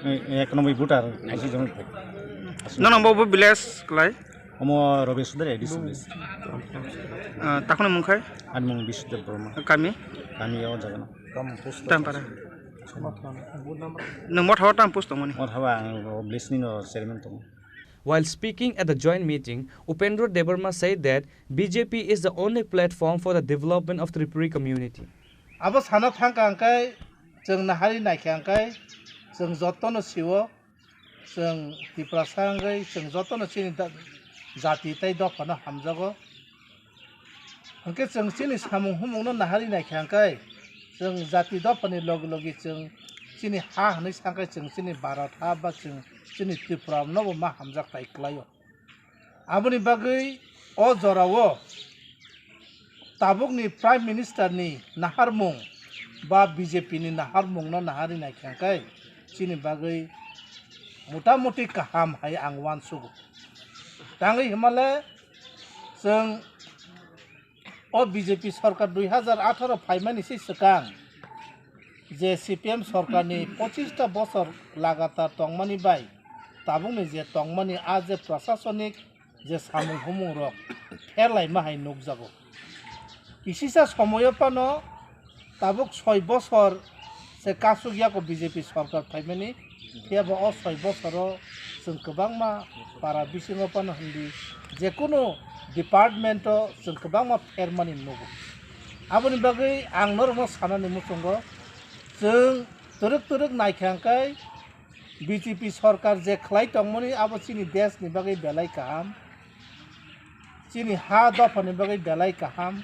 eh, ekanoboi voter, aswk jone. Nono bo, bo village klai? Omo Robi Sudar A D C village. Ah, takhwno mungkhai? Ani mung Bisudar Borma. Kami? Kami o jaga no. Tampara. Nung motha o tam post tongmani? Motha ba ang o village ni no chairman tongo. While speaking at the joint meeting, Upendra Debbarma said that B J P is the only platform for the development of Tripuri community. Abo sana thangka hwnkhe chwng nahari naikha hwnkhe chwng jotono sio, chwng Tiprasa wngwi chwng jotono chini da-, jati tei dophano hamjago. Hwnkhe chwng chini samung humungno nahari naikha hwnkhe chwng jati dophani logi logi chwng chini ha hwnwi sankhe chwng chini Bharat ha ba chwng chini Tripura nobo ma hamjak tai kwlaio. Aboni bagwi o jorao tabukni Prime Minister ni naharmung ba B J P ni naharmung no nahari naikha hwnkhe chini bagwi motamuti kaham hai ang uansugo. Tangwi hwnmale chwng o B J P sorkar dui hazar atharo phaimani se swkang je C P M sorkarni pochista bosor lagatar tongmani bai tabukni je tongmani a je prasasonik je samung humung rok pherlaima hai nukjago. Kisisa somoyo phano tabuk soi bosor se kasuk yago B J P sorkar phaimani, phiya bo o soi bosoro chwng kwbangma para bisingo phano hindi jekunu department o chwng kwbangma phermani nugo. Aboni bagwi ang norokno sanani muchungo, chwng twrwk twrwk naikha hwnkhe B J P sorkar je khlai tongmani abo chini desh ni bagwi belai kaham, chini ha dopha ni bagwi belai kaham.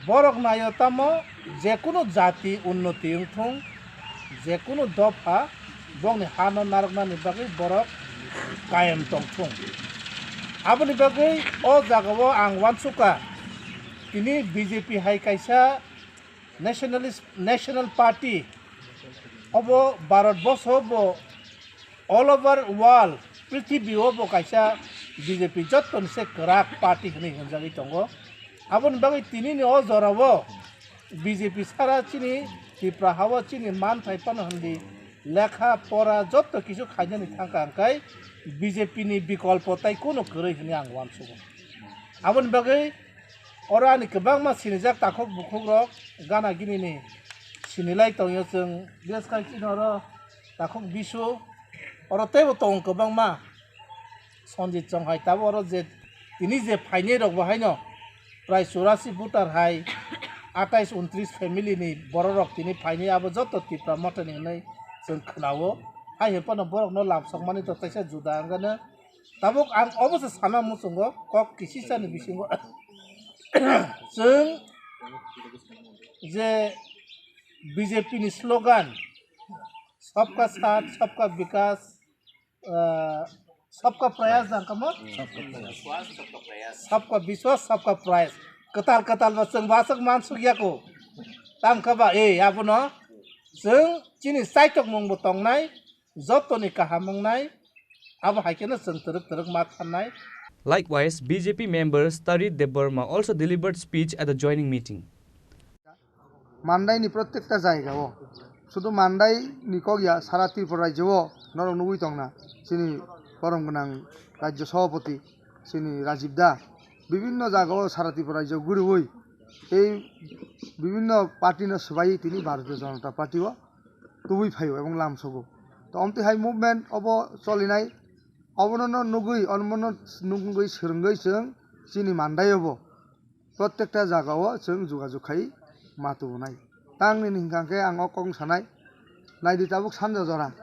Borok naio tamo jekunu jati unnoti wngthung, jekunu dopha bongni ha no narwknani bagwi borok kayem tongthung. Aboni bagwi o jagao ang uansukha, tini B J P hai kaisa Nationalist, National Party obo Bharat boso bo all over world prithibi o bo kaisa B J P jottoni se kwrak party hwnwi hwnjagwi tongo. Aboni bagwi tini ni o jorao B J P sara chini Tripura hao chini manthai phano hwnwi lekha pora jotto kisu khainani thangkha hwnkhe B J P ni bikolpo tai kunu kwrwi hwnwi ang uansugo. Aboni bagwi oro ani kwbangma sinijak takhuk bukhuk rok gana gini ni sinilai tongyo chwng, bias khai chini oro takhuk bisu oro teibo tongo kwbangma Sanjit Chong hai tabuk oro je tini je phainai rok bo haino prai churasi voter hai atais untris family ni borok rok tini phainai abo joto Tipra Motha ni hwnwi chwng khwnao. Hai hwnphano borok no lamsok mani to teisa juda wngkha no. Tabuk ang obo se sana muchungo kok kisisa ni bisingo chwng je B J P ni slogan Sabka Saath, Sabka Vikas, ah, Sabka Prayas jang kamo? Sabka Vishwas, Sabka Prayas. Kwtal kwtal ba chwng ba aswk mansuk yako. Tam kha ba, eh, abono chwng chini chaitok mung bo tongnai, jotoni kaham wngnai, abo hai kheno chwng twrwk twrwk ma thannai. Likewise, B J P member Tari Debbarma also delivered speech at the joining meeting. Mandai ni prottekta jaga o, sudu Mandai ni kok ya, sara Tripura rajyo o norok nugwi tongna, chini borom gwnang rajyo sabhapati, chini Rajib da, bibinno jaga o sara Tripura rajyo guriwi, tei bibinno party no swbai tini Bharatiya Janata Party o tubui phaio ebong lamsogo. To omtwi hai movement obo cholinai, obono no nugwi, obono nugwi swrwngwi chwng chini Mandai o bo prottekta jaga o chwng jogajog khai ma tubunai. Tang nini hwnkha khe ang o kok wng sanai, naidi tabuk sanja jora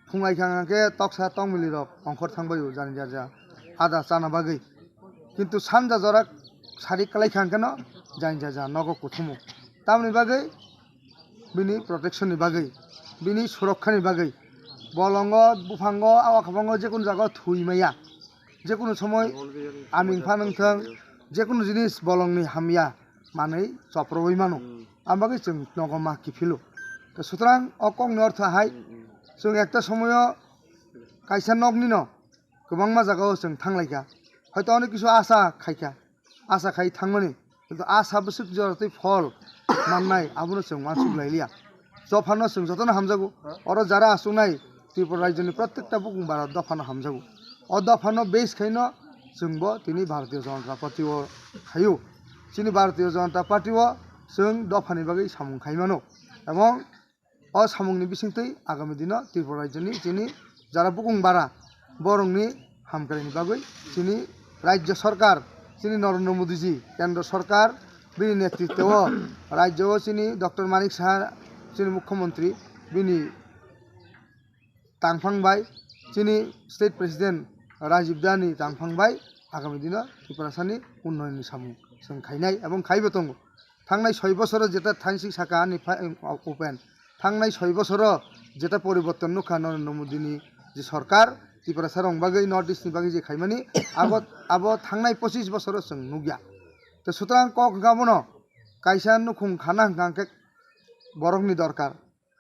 phunglai kha hwnkha khe toksa tongmili rok ongkhor thangbai o jani jaja ada chana bagwi. Kintu sanja jora sari kwlai kha hwnkhe no jani jaja nogo kuthumu. Tamoni bagwi bini protection ni bagwi, bini surokha ni bagwi, bolongo, buphango, awa khabango jekunu jaga o thwi maya, jekunu somoi aming phan wngthang, jekunu jinis bolongni hamya, manwi choprogwi mano. Hmm. Ang bagwi chwng nogo ma kiphilo. To sutrang o kokni ortho hai, hmm, hmm, chwng ekta somoyo kaisa noknino kwbangma jagao chwng thanglaikha. Hoito onek kisu asa khaikha, asa khai thangmani. Kintu asa bwswk jora tei phol mannai abono chwng uansuk lailiya. Dophano chwng jotono hamjago. Oro jara achuknai Tripura rajyoni prottekta bukung bara dophano hamjago. O dophano base khaino chwngbo tini Bharatiya Janata Party o khaio. Chini Bharatiya Janata Party o chwng dophani bagwi samung khaimano. Ebong o samungni bisingtwi agami dino Tripura rajyoni chini jara bukung bara borokni hamkraini bagwi chini rajya sarkar, chini Narendra Modi ji, kendra sarkar, bini netritwo o rajyo o chini Doctor Manik Saha, chini mukhyamantri, bini tangphang bai, chini state president Rajiv Da ni tangphang bai agami dino Tiprasani unnoyonni samung chwng khainai ebong khaibo tongo. Thangnai soi bosoro jeta thangsik saka ani pha-, open. Thangnai soi bosoro jeta poriborton nukha Narendra Modi ni je sarkar, Tiprasa rong bagwi, North East ni bagwi je khaimani, abo, abo thangnai pochis bosoro chwng nukya. To sutrang kok hwnkha bono kaisa nukhung khana hwnkha hwnkhe borokni dorkar.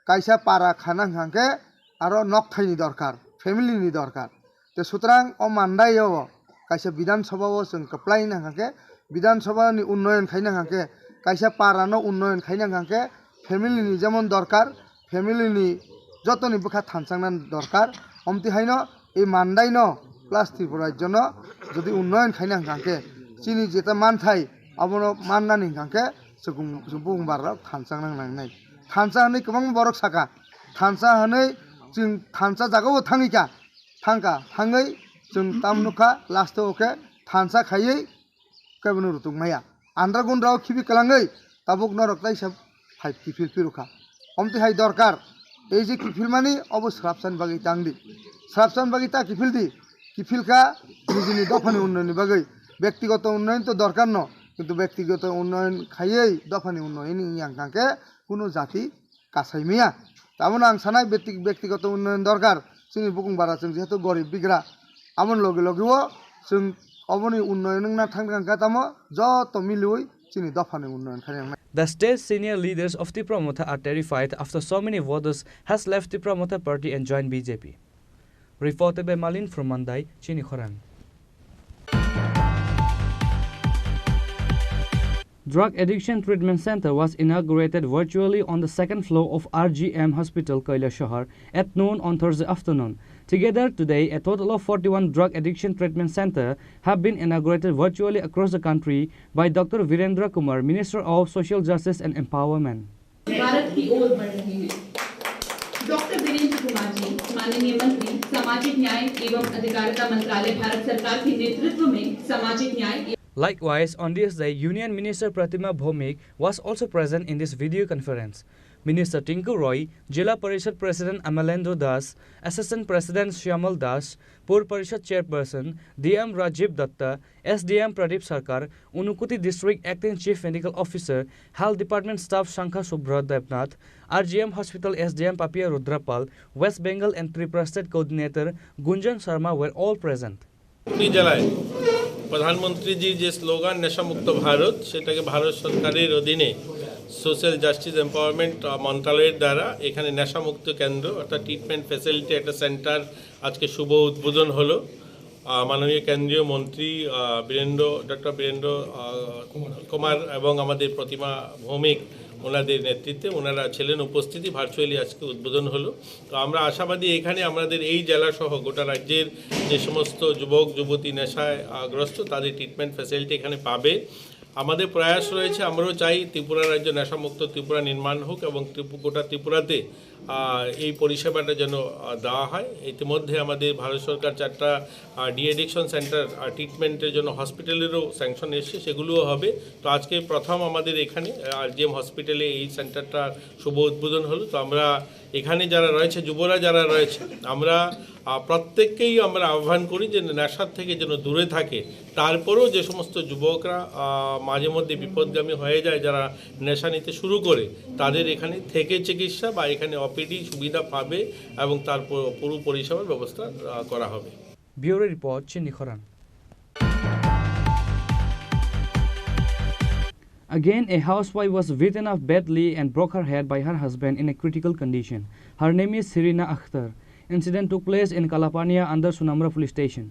Kaisa para khana hwnkha hwnkhe aro nokthaini dorkar, family ni dorkar. Te sutrang o mandai o kaisa Bidhan Sabha o chwng kwplai na hwnkha khe, Bidhan Sabha ni unnoyon khaina hwnkha khe, kaisa para no unnoyon khaina hwnkha khe, family ni jemon dorkar, family ni jotoni bwkha thanchangna dorkar. Omti haino e mandai no plus Tripura rajyo no jodi unnoyon khaina hwnkha khe, chini jeta manthai abono mannani hwnkha khe, chwng bukung bara rok thanchang nang nangnai. Thansa hwnwi kwbangma borok saka, thansa hwnwi chwng thansa jagao thangwi kha, thangkha, thangwi chwng tam nukha, last o khe thansa khaiwi kebono rutuk maya. Andra gundra o khibi kwlangwi tabuk norok taisa phai kiphil phirukha. Omtwi hai dorkar, ei je kiphilmani obo swrapsani bagwi tangdi. Swrapsani bagwi ta kiphildi, kiphilkha nijini dophani unnayonni bagwi. Bektigoto unnayon to dorkar no, kintu bektigoto unnayon khaiwi dophani unnayon wngya hwnkha khe kunu jati kasai maya. Tamono ang sanai bekti-, bektigoto unnayon dorkar. Chini bukung bara chwng jehetu gorib bigra. Amoni loge loge o chwng oboni unnayon wngna thang thang kha tamo joto miliwi chini dophani unnayon khainai. The state senior leaders of Tipra Motha are terrified after so many voters has left Tipra Motha party and joined B J P. Reported by Malin from Mandai, Chini Khorang. Drug Addiction Treatment Center was inaugurated virtually on the second floor of R G M Hospital, Kailashahar, at noon on Thursday afternoon. Together today, a total of forty-one drug addiction treatment center have been inaugurated virtually across the country by Doctor Virendra Kumar, Minister of Social Justice and Empowerment. Bharat की ओर बढ़ रहे हैं। डॉक्टर वीरेंद्र कुमार जी, माननीय मंत्री सामाजिक न्याय एवं अधिकारिता मंत्रालय, भारत सरकार के नेतृत्व में सामाजिक न्याय Likewise, on this day, Union Minister Pratima Bhowmik was also present in this video conference. Minister Tinku Roy, Zilla Parishad President Amalendra Das, Assistant President Shyamal Das, Pur Parishad Chairperson D M Rajiv Datta, S D M Pradip Sarkar, Unakoti District Acting Chief Medical Officer, Health Department staff Shankha Subra Debnath, R G M Hospital S D M Papia Rudrapal, West Bengal and Tripura State Coordinator Gunjan Sharma were all present. Hooghly জেলায় প্রধানমন্ত্রীজির যে স্লোগান নেশামুক্ত ভারত, সেটাকে ভারত সরকারের অধীনে social justice empowerment, আহ, মন্ত্রণালয়ের দ্বারা এখানে নেশামুক্ত কেন্দ্র অর্থাৎ ট্রিটমেন্ট ফ্যাসিলিটি একটা সেন্টার আজকে শুভ উদ্বোধন হলো। আহ, মাননীয় কেন্দ্রীয় মন্ত্রী, আহ, বীরেন্দ্র, ডক্টর বীরেন্দ্র, আহ, কুমার এবং আমাদের প্রতিমা ভৌমিক ওনাদের নেতৃত্বে ওনারা ছিলেন উপস্থিতি, ভার্চুয়ালি আজকে উদ্বোধন হলো। তো আমরা আশাবাদী এখানে আমাদের এই জেলা সহ গোটা রাজ্যের যে সমস্ত যুবক যুবতী নেশায়, আহ, গ্রস্ত তাদের ট্রিটমেন্ট ফ্যাসিলিটি এখানে পাবে। আমাদের প্রয়াস রয়েছে, আমরাও চাই ত্রিপুরা রাজ্য নেশামুক্ত ত্রিপুরা নির্মাণ হোক এবং ত্রিপু-, গোটা ত্রিপুরাতে, আহ, এই পরিষেবাটা যেন, আহ, দেওয়া হয়। ইতিমধ্যে আমাদের ভারত সরকার চারটা, আহ, ডি অ্যাডিকশন সেন্টার, আহ, ট্রিটমেন্টের জন্য হসপিটালেরও স্যাংশন এসছে, সেগুলোও হবে। তো আজকে প্রথম আমাদের এখানে, আহ, আর জি এম হসপিটালে এই সেন্টারটা শুভ উদ্বোধন হলো। তো আমরা এখানে যারা রয়েছে, যুবরা যারা রয়েছে, আমরা, আহ, প্রত্যেককেই আমরা আহ্বান করি যে নেশার থেকে যেন দূরে থাকে। তারপরেও যে সমস্ত যুবকরা, আহ, মাঝে মধ্যে বিপথগামী হয়ে যায়, যারা নেশা নিতে শুরু করে, তাদের এখানে থেকে চিকিৎসা বা এখানে ওপিডি সুবিধা পাবে এবং তার প-, পুরো পরিষেবার ব্যবস্থা, আহ, করা হবে। Bureau Report, Chini Khorang. Again, a housewife was beaten up badly and broke her head by her husband in a critical condition. Her name is Sirina Akhtar. Incident took place in Kalapania under Sunamura Police Station.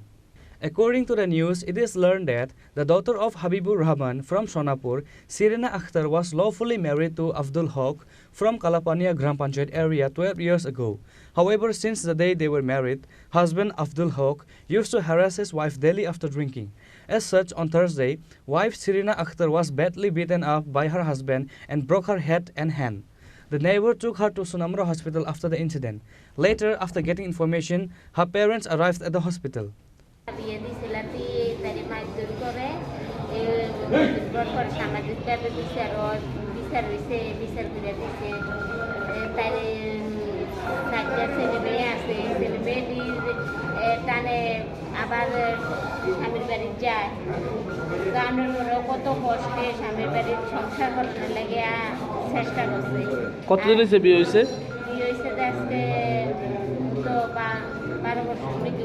According to the news, it is learned that the daughter of Habibur Rahman from Sonapur, Sirina Akhtar, was lawfully married to Abdul Haq from Kalapania Gram Panchayat area twelve years ago. However, since the day they were married, husband Abdul Haq used to harass his wife daily after drinking. As such, on Thursday, wife Sirina Akhtar was badly beaten up by her husband and broke her head and hand. The neighbor took her to Sunamura Hospital after the incident. Later, after getting information, her parents arrived at the hospital. বিয়ে দিছিল, তি তারে মারধর করে, এ, মারধর করার পর সামাজিকভাবে বিচার অয়, বিচার হইছে, বিচার করে দিছে। এ, তারে, উম, চারটা ছেলে মেয়ে আছে, ছেলে মেয়ে নিয়ে, এ, টানে আবার, এ, স্বামীর বাড়ি যায়। জানোর পরেও কত কষ্টে স্বামীর বাড়ির সংসার করার লাগে, আ, চেষ্টা করছে। কতদিন হয়েছে বিয়ে হয়েছে? বিয়ে হয়েছে যে আজকে তো বা-, বারো বছর নাকি,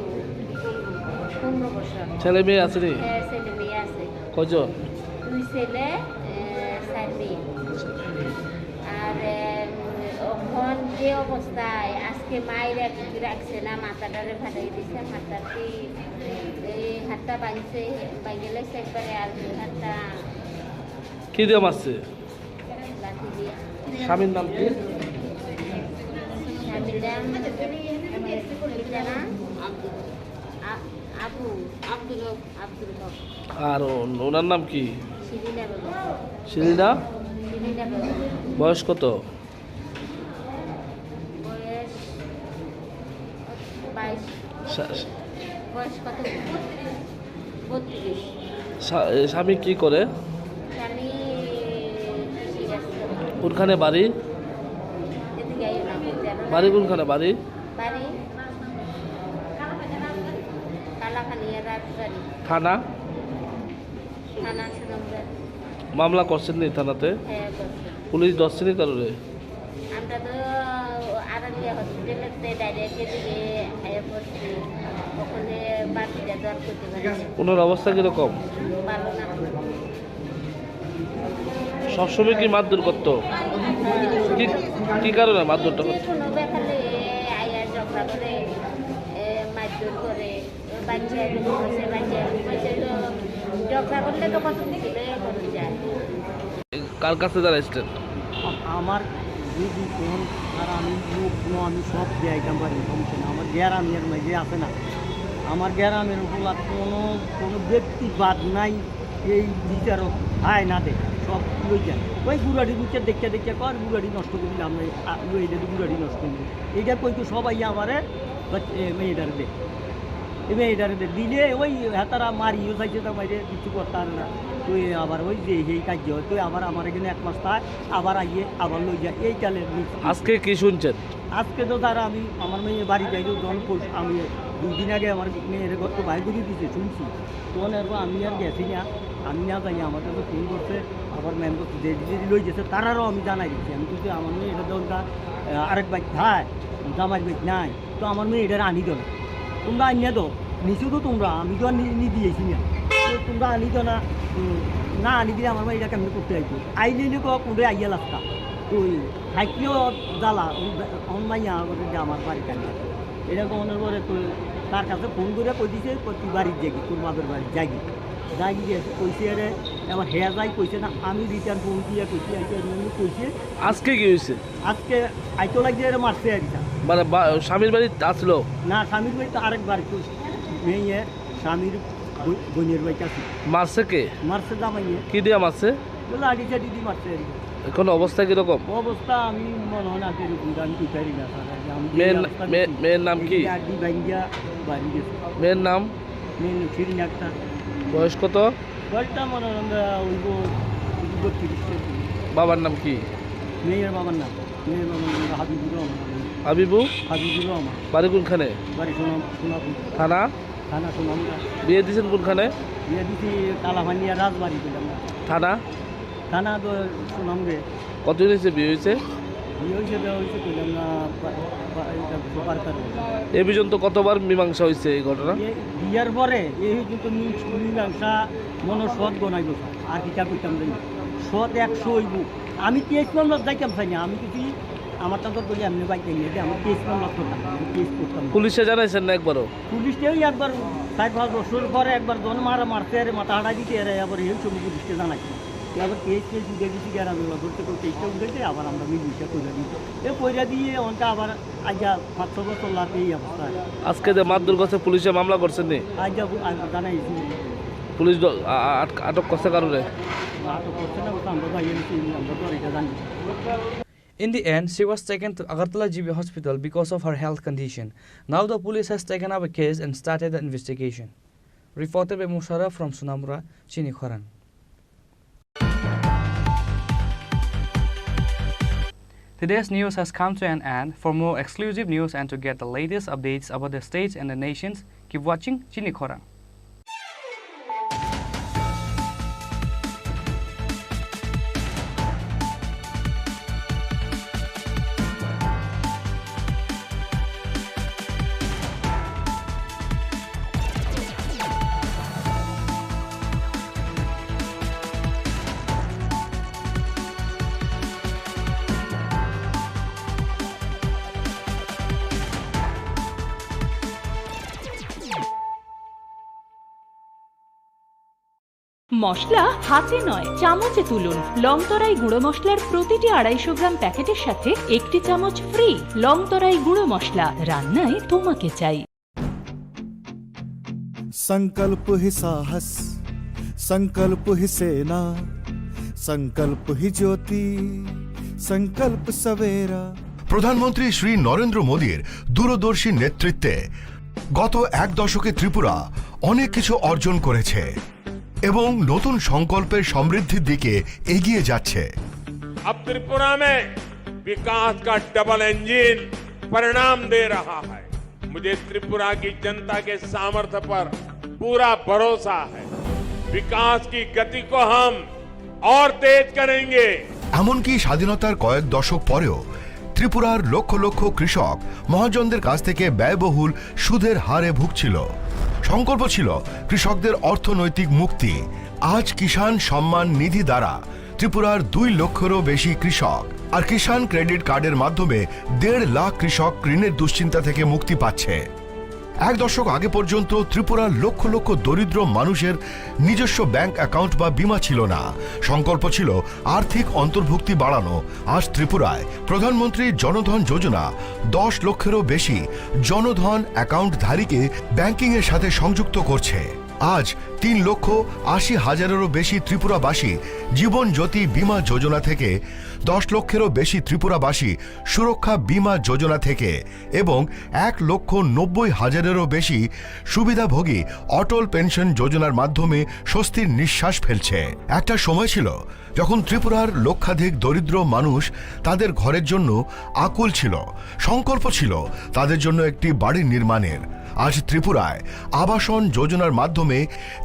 পনেরো বছর। ছেলে মেয়ে আছে নি? হ্যাঁ, ছেলে মেয়ে আছে। কয়জন? দুই ছেলে, এ, চার মেয়ে। আর, এ, এখন যে অবস্থায় আজকে মায়ের এক রাখছে না, মাথাটারে ফাটাই দিছে, হাতটা কি, এই হাতটা ভাঙছে, ভাঙে লাগছে একবারে, আর দুই হাতটা। কি দিয়ে মারছে? লাঠি দিয়ে। স্বামীর নাম কি? স্বামীর নাম, কি জানা? আ-, আবু। আব্দুল হক। আব্দুল হক। আর ও-, ওনার নাম কি? শিরিনা বেগম। শিরিনা? শিরিনা বেগম। বয়স কত? বয়স বাইশ। সা-, বয়স কত? বত্রিশ। সা-, এ, স্বামী কি করে? স্বামী কৃষিকাজ করে। কোনখানে বাড়ি? এদিকে আইও না, বুঝতে পারো না। বাড়ি কোনখানে বাড়ি? বাড়ি কালাখানিয়া রাজবাড়ি। থানা? থানা সুনামগঞ্জ। মামলা করছেন নি থানাতে? হ্যাঁ, করছে। পুলিশ ধরছে নি কারোরে? আমরা তো আরালিয়া হসপিটালেতে ডাইরেক্ট এদিকে আয়া পড়ছি। ওখানে বাকিটা তো আর করতে পারি না। ওনার অবস্থা কিরকম? ভালো না। সবসময় কি মারধর করতো? কি, কি কারণে মারধরটা যে করতো? কোনো ব্যাপারে আয়া ঝগড়া করে, এ, মারধর করে। বাচ্চা এরকম হয়েছে, বাচ্চা এরকম হয়েছে, তো ঝগড়া করলে তো কত কিছু লইয়া করা যায়। কার কাছে জানাইছিলেন? আ-, আমার যদি ফোন আর আমি মুখ নো আমি সব দিয়ে আইতাম পারি, সমস্যা না। আমার গ্রামের মাঝে আছে না, আমার গ্রামের উপর আর কোনো, কোনো ব্যক্তি বাদ নাই। এই বিচারক আয় না দে, সব লই যায়। ওই গুড়াটি বুঝছে দেখে দেখে কর, গুড়াটি নষ্ট করে দিলাম, এই, আ, লই এটা গুড়াটি নষ্ট করে দিলাম। এইটা কই তো সবাই আমারে, বাট, এ, মেয়েটারে দে। এই মেয়েটারে দে। দিলে ওই হেতারা মারিও চাইছে, তা মাইরে কিছু করতে পারে না। তুই আবার ওই যে এই কাজ হয়, তুই আবার আমার এখানে এক মাস থাক, আবার আইয়ে, আবার লই যায়। এই চালের নিচে। আজকে কি শুনছেন? আজকে তো তারা আমি, আমার মেয়ে বাড়ি যাই তো, যখন পরশু, আমি দুই দিন আগে আমার মেয়ের ঘর তো বাইরে করে দিতে শুনছি। তখন এরপর আমি আর গেছি না, আমি না যাই, আমার কাছে ফোন করছে, আবার ম্যাম করছে, যে যদি লই গেছে, তারারও আমি জানাই দিচ্ছি। আমি কিন্তু আমার মেয়ে এটা ধরুন তা, আহ, আরেক বাইক খায়, জামাই বাইক নাই, তো আমার মেয়ে এটা আনি দেন, তোমরা আনিয়া দাও, নিচু তো তোমরা, আমি তো আর নি-, নি দিয়েছি না, তো তোমরা আনি দাও না, উম, না আনি দিলে আমার মেয়ে এটা কেমনি করতে আইতো, আইলে নি তো কোনটা আইয়া লাগতা, তো ওই থাকলেও জ্বালা, অন মাইয়া বলে যে আমার বাড়িতে আনি। এটা তো মনে করে তুই তার কাছে ফোন করে কই দিছে, কই তুই বাড়ির যাবি, তোর বাপের বাড়ির যাবি। যাই গিয়ে কইছে রে, এবার হেয়া যাই কইছে না, আমি রিটার্ন ফোন দিয়ে কইছি, আইসে এমনি এমনি কইছে। আজকে কি হয়েছে? আজকে আইতো লাগছে এরা মারছে আর কি। মানে বা-, স্বামীর বাড়ি আসলো? না, স্বামীর বাড়ি তো আরেক বাড়ি, তো মেয়ে স্বামীর বই-, বোনের বাড়িতে আছে। মারছে কে? মারছে জামাইয়ে। কি দিয়া মারছে? লাঠি চাঠি দিয়ে মারছে আর কি। এখন অবস্থা কিরকম? অবস্থা আমি মনে হয় না যে এরকম, আমি কই পারি না, স্যার। আমি মেয়ের এই না-, অবস্থা মেয়ে-, দেখি। মেয়ের নাম কি? এদিকে আড্ডি ভাঙ্গিয়া বাড়ি গেছে। মেয়ের নাম? মেয়ের নাম শিরিন আক্তার। বয়স কত? বয়সটা মনে হয় আমরা ওই গো-, বত্রিশ। বাবার নাম কি? মেয়ের বাবার নাম? মেয়ের বাবার নাম হাবিবুর রহমান। হাবিবু? হাবিবুর রহমান। বাড়ি কোনখানে? বাড়ি সোনা-, সোনাপুর। থানা? থানা সোনামুড়া। বিয়ে দিছেন কোনখানে? বিয়ে দিছি কালাপানিয়া রাজবাড়ি কইলাম না। থানা? থানা তো সোনামুড়ে। কতদিন হয়েছে বিয়ে হয়েছে? বিয়ে হয়েছে, বিয়ে হয়েছে কইলাম না, বা-, বা-, এটা সুপার কার। এ পর্যন্ত কতবার মীমাংসা হয়েছে এই ঘটনা? বিয়ে, বিয়ের পরে এই পর্যন্ত মি-, মীমাংসা মনে সৎ গনাই গেছে। আর কিতা কইতাম জানি। পথ একশো হইব। আমি কেস মামলাত যাইতাম চাই না, আমি কিছু আমার তো বলি এমনি বাইক নিয়ে যে আমি কেস মামলা করতাম, আমি কেস করতাম না। পুলিশে জানাইছেন না একবারও? পুলিশকেও একবার চার পাঁচ বছর পরে একবার জন মারা মারছে, আরে মাথা হাঁটাই দিতে, এরা আবার এই সব পুলিশকে জানাইছে। এবার কেস কেস উঠে গেছি, গ্রামে ধরতে করতে কেসটা উঠেছে, আবার আমরা মিলিশিয়া কইরা দিই। এ কইরা দিয়ে অনকে আবার আইজা পাঁচ ছ বছর লাতে এই অবস্থা। আজকে যে মারধর করছে, পুলিশে মামলা করছেন নি? আইজা বু-, আইজা জানাইছি। পুলিশ ড-, আ-, আ-, আটক, আটক করছে কারণে? আটক করছে না, ওটা আমরা জানি না, আমরা তো আর এটা জানি না। In the end, she was taken to Agartala G B Hospital because of her health condition. Now the police has taken up a case and started the investigation. Reported by Musharraf from Sonamura, Chini Khorang. Today's news has come to an end. For more exclusive news and to get the latest updates about the states and the nations, keep watching Chini Khorang. মশলা হাতে নয়, চামচে তুলুন। লংতরাই গুঁড়ো মশলার প্রতিটি আড়াইশো গ্রাম প্যাকেটের সাথে একটি চামচ ফ্রি। লংতরাই গুঁড়ো মশলা, রান্নায় তোমাকে চাই। संकल्प ही साहस, संकल्प ही सेना, संकल्प ही ज्योति, संकल्प सवेरा। প্রধানমন্ত্রী শ্রী নরেন্দ্র মোদীর দূরদর্শী নেতৃত্বে গত এক দশকে ত্রিপুরা অনেক কিছু অর্জন করেছে এবং নতুন সংকল্পের সমৃদ্ধির দিকে এগিয়ে যাচ্ছে। अब त्रिपुरा में विकास का डबल इंजन परिणाम दे रहा है। मुझे त्रिपुरा की जनता के सामर्थ्य पर पूरा भरोसा है। विकास की गति को हम और तेज करेंगे। এমনকি স্বাধীনতার কয়েক দশক পরেও ত্রিপুরার লক্ষ লক্ষ কৃষক মহাজনদের কাছ থেকে ব্যয়বহুল সুদের হারে ভুগছিল। সংকল্প ছিল কৃষকদের অর্থনৈতিক মুক্তি। আজ কিষাণ সম্মান নিধি দ্বারা ত্রিপুরার দুই লক্ষেরও বেশি কৃষক আর কিষাণ ক্রেডিট কার্ডের মাধ্যমে দেড় লাখ কৃষক ঋণের দুশ্চিন্তা থেকে মুক্তি পাচ্ছে। এক দশক আগে পর্যন্ত ত্রিপুরার লক্ষ লক্ষ দরিদ্র মানুষের নিজস্ব ব্যাংক অ্যাকাউন্ট বা বীমা ছিল না। সংকল্প ছিল আর্থিক অন্তর্ভুক্তি বাড়ানো। আজ ত্রিপুরায় প্রধানমন্ত্রী জনধন যোজনা দশ লক্ষেরও বেশি জনধন অ্যাকাউন্টধারীকে ব্যাংকিংয়ের সাথে সংযুক্ত করছে। আজ তিন লক্ষ আশি হাজারেরও বেশি ত্রিপুরাবাসী জীবন জ্যোতি বীমা যোজনা থেকে, দশ লক্ষেরও বেশি ত্রিপুরাবাসী সুরক্ষা বীমা যোজনা থেকে এবং এক লক্ষ নব্বই হাজারেরও বেশি সুবিধাভোগী অটল পেনশন যোজনার মাধ্যমে স্বস্তির নিঃশ্বাস ফেলছে। একটা সময় ছিল যখন ত্রিপুরার লক্ষাধিক দরিদ্র মানুষ তাদের ঘরের জন্য আকুল ছিল। সংকল্প ছিল তাদের জন্য একটি বাড়ি নির্মাণের। আজ ত্রিপুরায় আবাসন যোজনার মাধ্যমে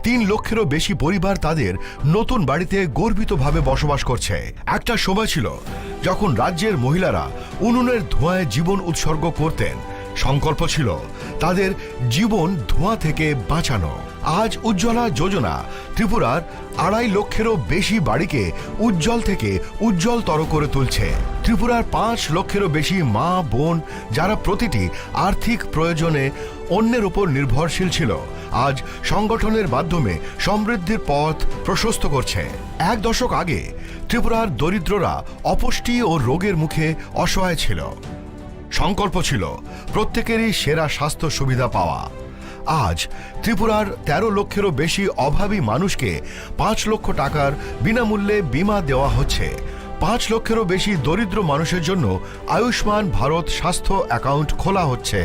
তিন লক্ষেরও বেশি পরিবার তাদের নতুন বাড়িতে গর্বিতভাবে বসবাস করছে। একটা সময় ছিল যখন রাজ্যের মহিলারা উনুনের ধোঁয়ায় জীবন উৎসর্গ করতেন। সংকল্প ছিল তাদের জীবন ধোঁয়া থেকে বাঁচানো। আজ উজ্জ্বলা যোজনা ত্রিপুরার আড়াই লক্ষেরও বেশি বাড়িকে উজ্জ্বল থেকে উজ্জ্বলতর করে তুলছে। ত্রিপুরার পাঁচ লক্ষেরও বেশি মা বোন, যারা প্রতিটি আর্থিক প্রয়োজনে অন্যের উপর নির্ভরশীল ছিল, আজ সংগঠনের মাধ্যমে সমৃদ্ধির পথ প্রশস্ত করছে। এক দশক আগে ত্রিপুরার দরিদ্ররা অপুষ্টি ও রোগের মুখে অসহায় ছিল। সংকল্প ছিল প্রত্যেকেরই সেরা স্বাস্থ্য সুবিধা পাওয়া। আজ ত্রিপুরার তেরো লক্ষেরও বেশি অভাবী মানুষকে পাঁচ লক্ষ টাকার বিনামূল্যে বীমা দেওয়া হচ্ছে। পাঁচ লক্ষেরও বেশি দরিদ্র মানুষের জন্য আয়ুষ্মান ভারত স্বাস্থ্য অ্যাকাউন্ট খোলা হচ্ছে।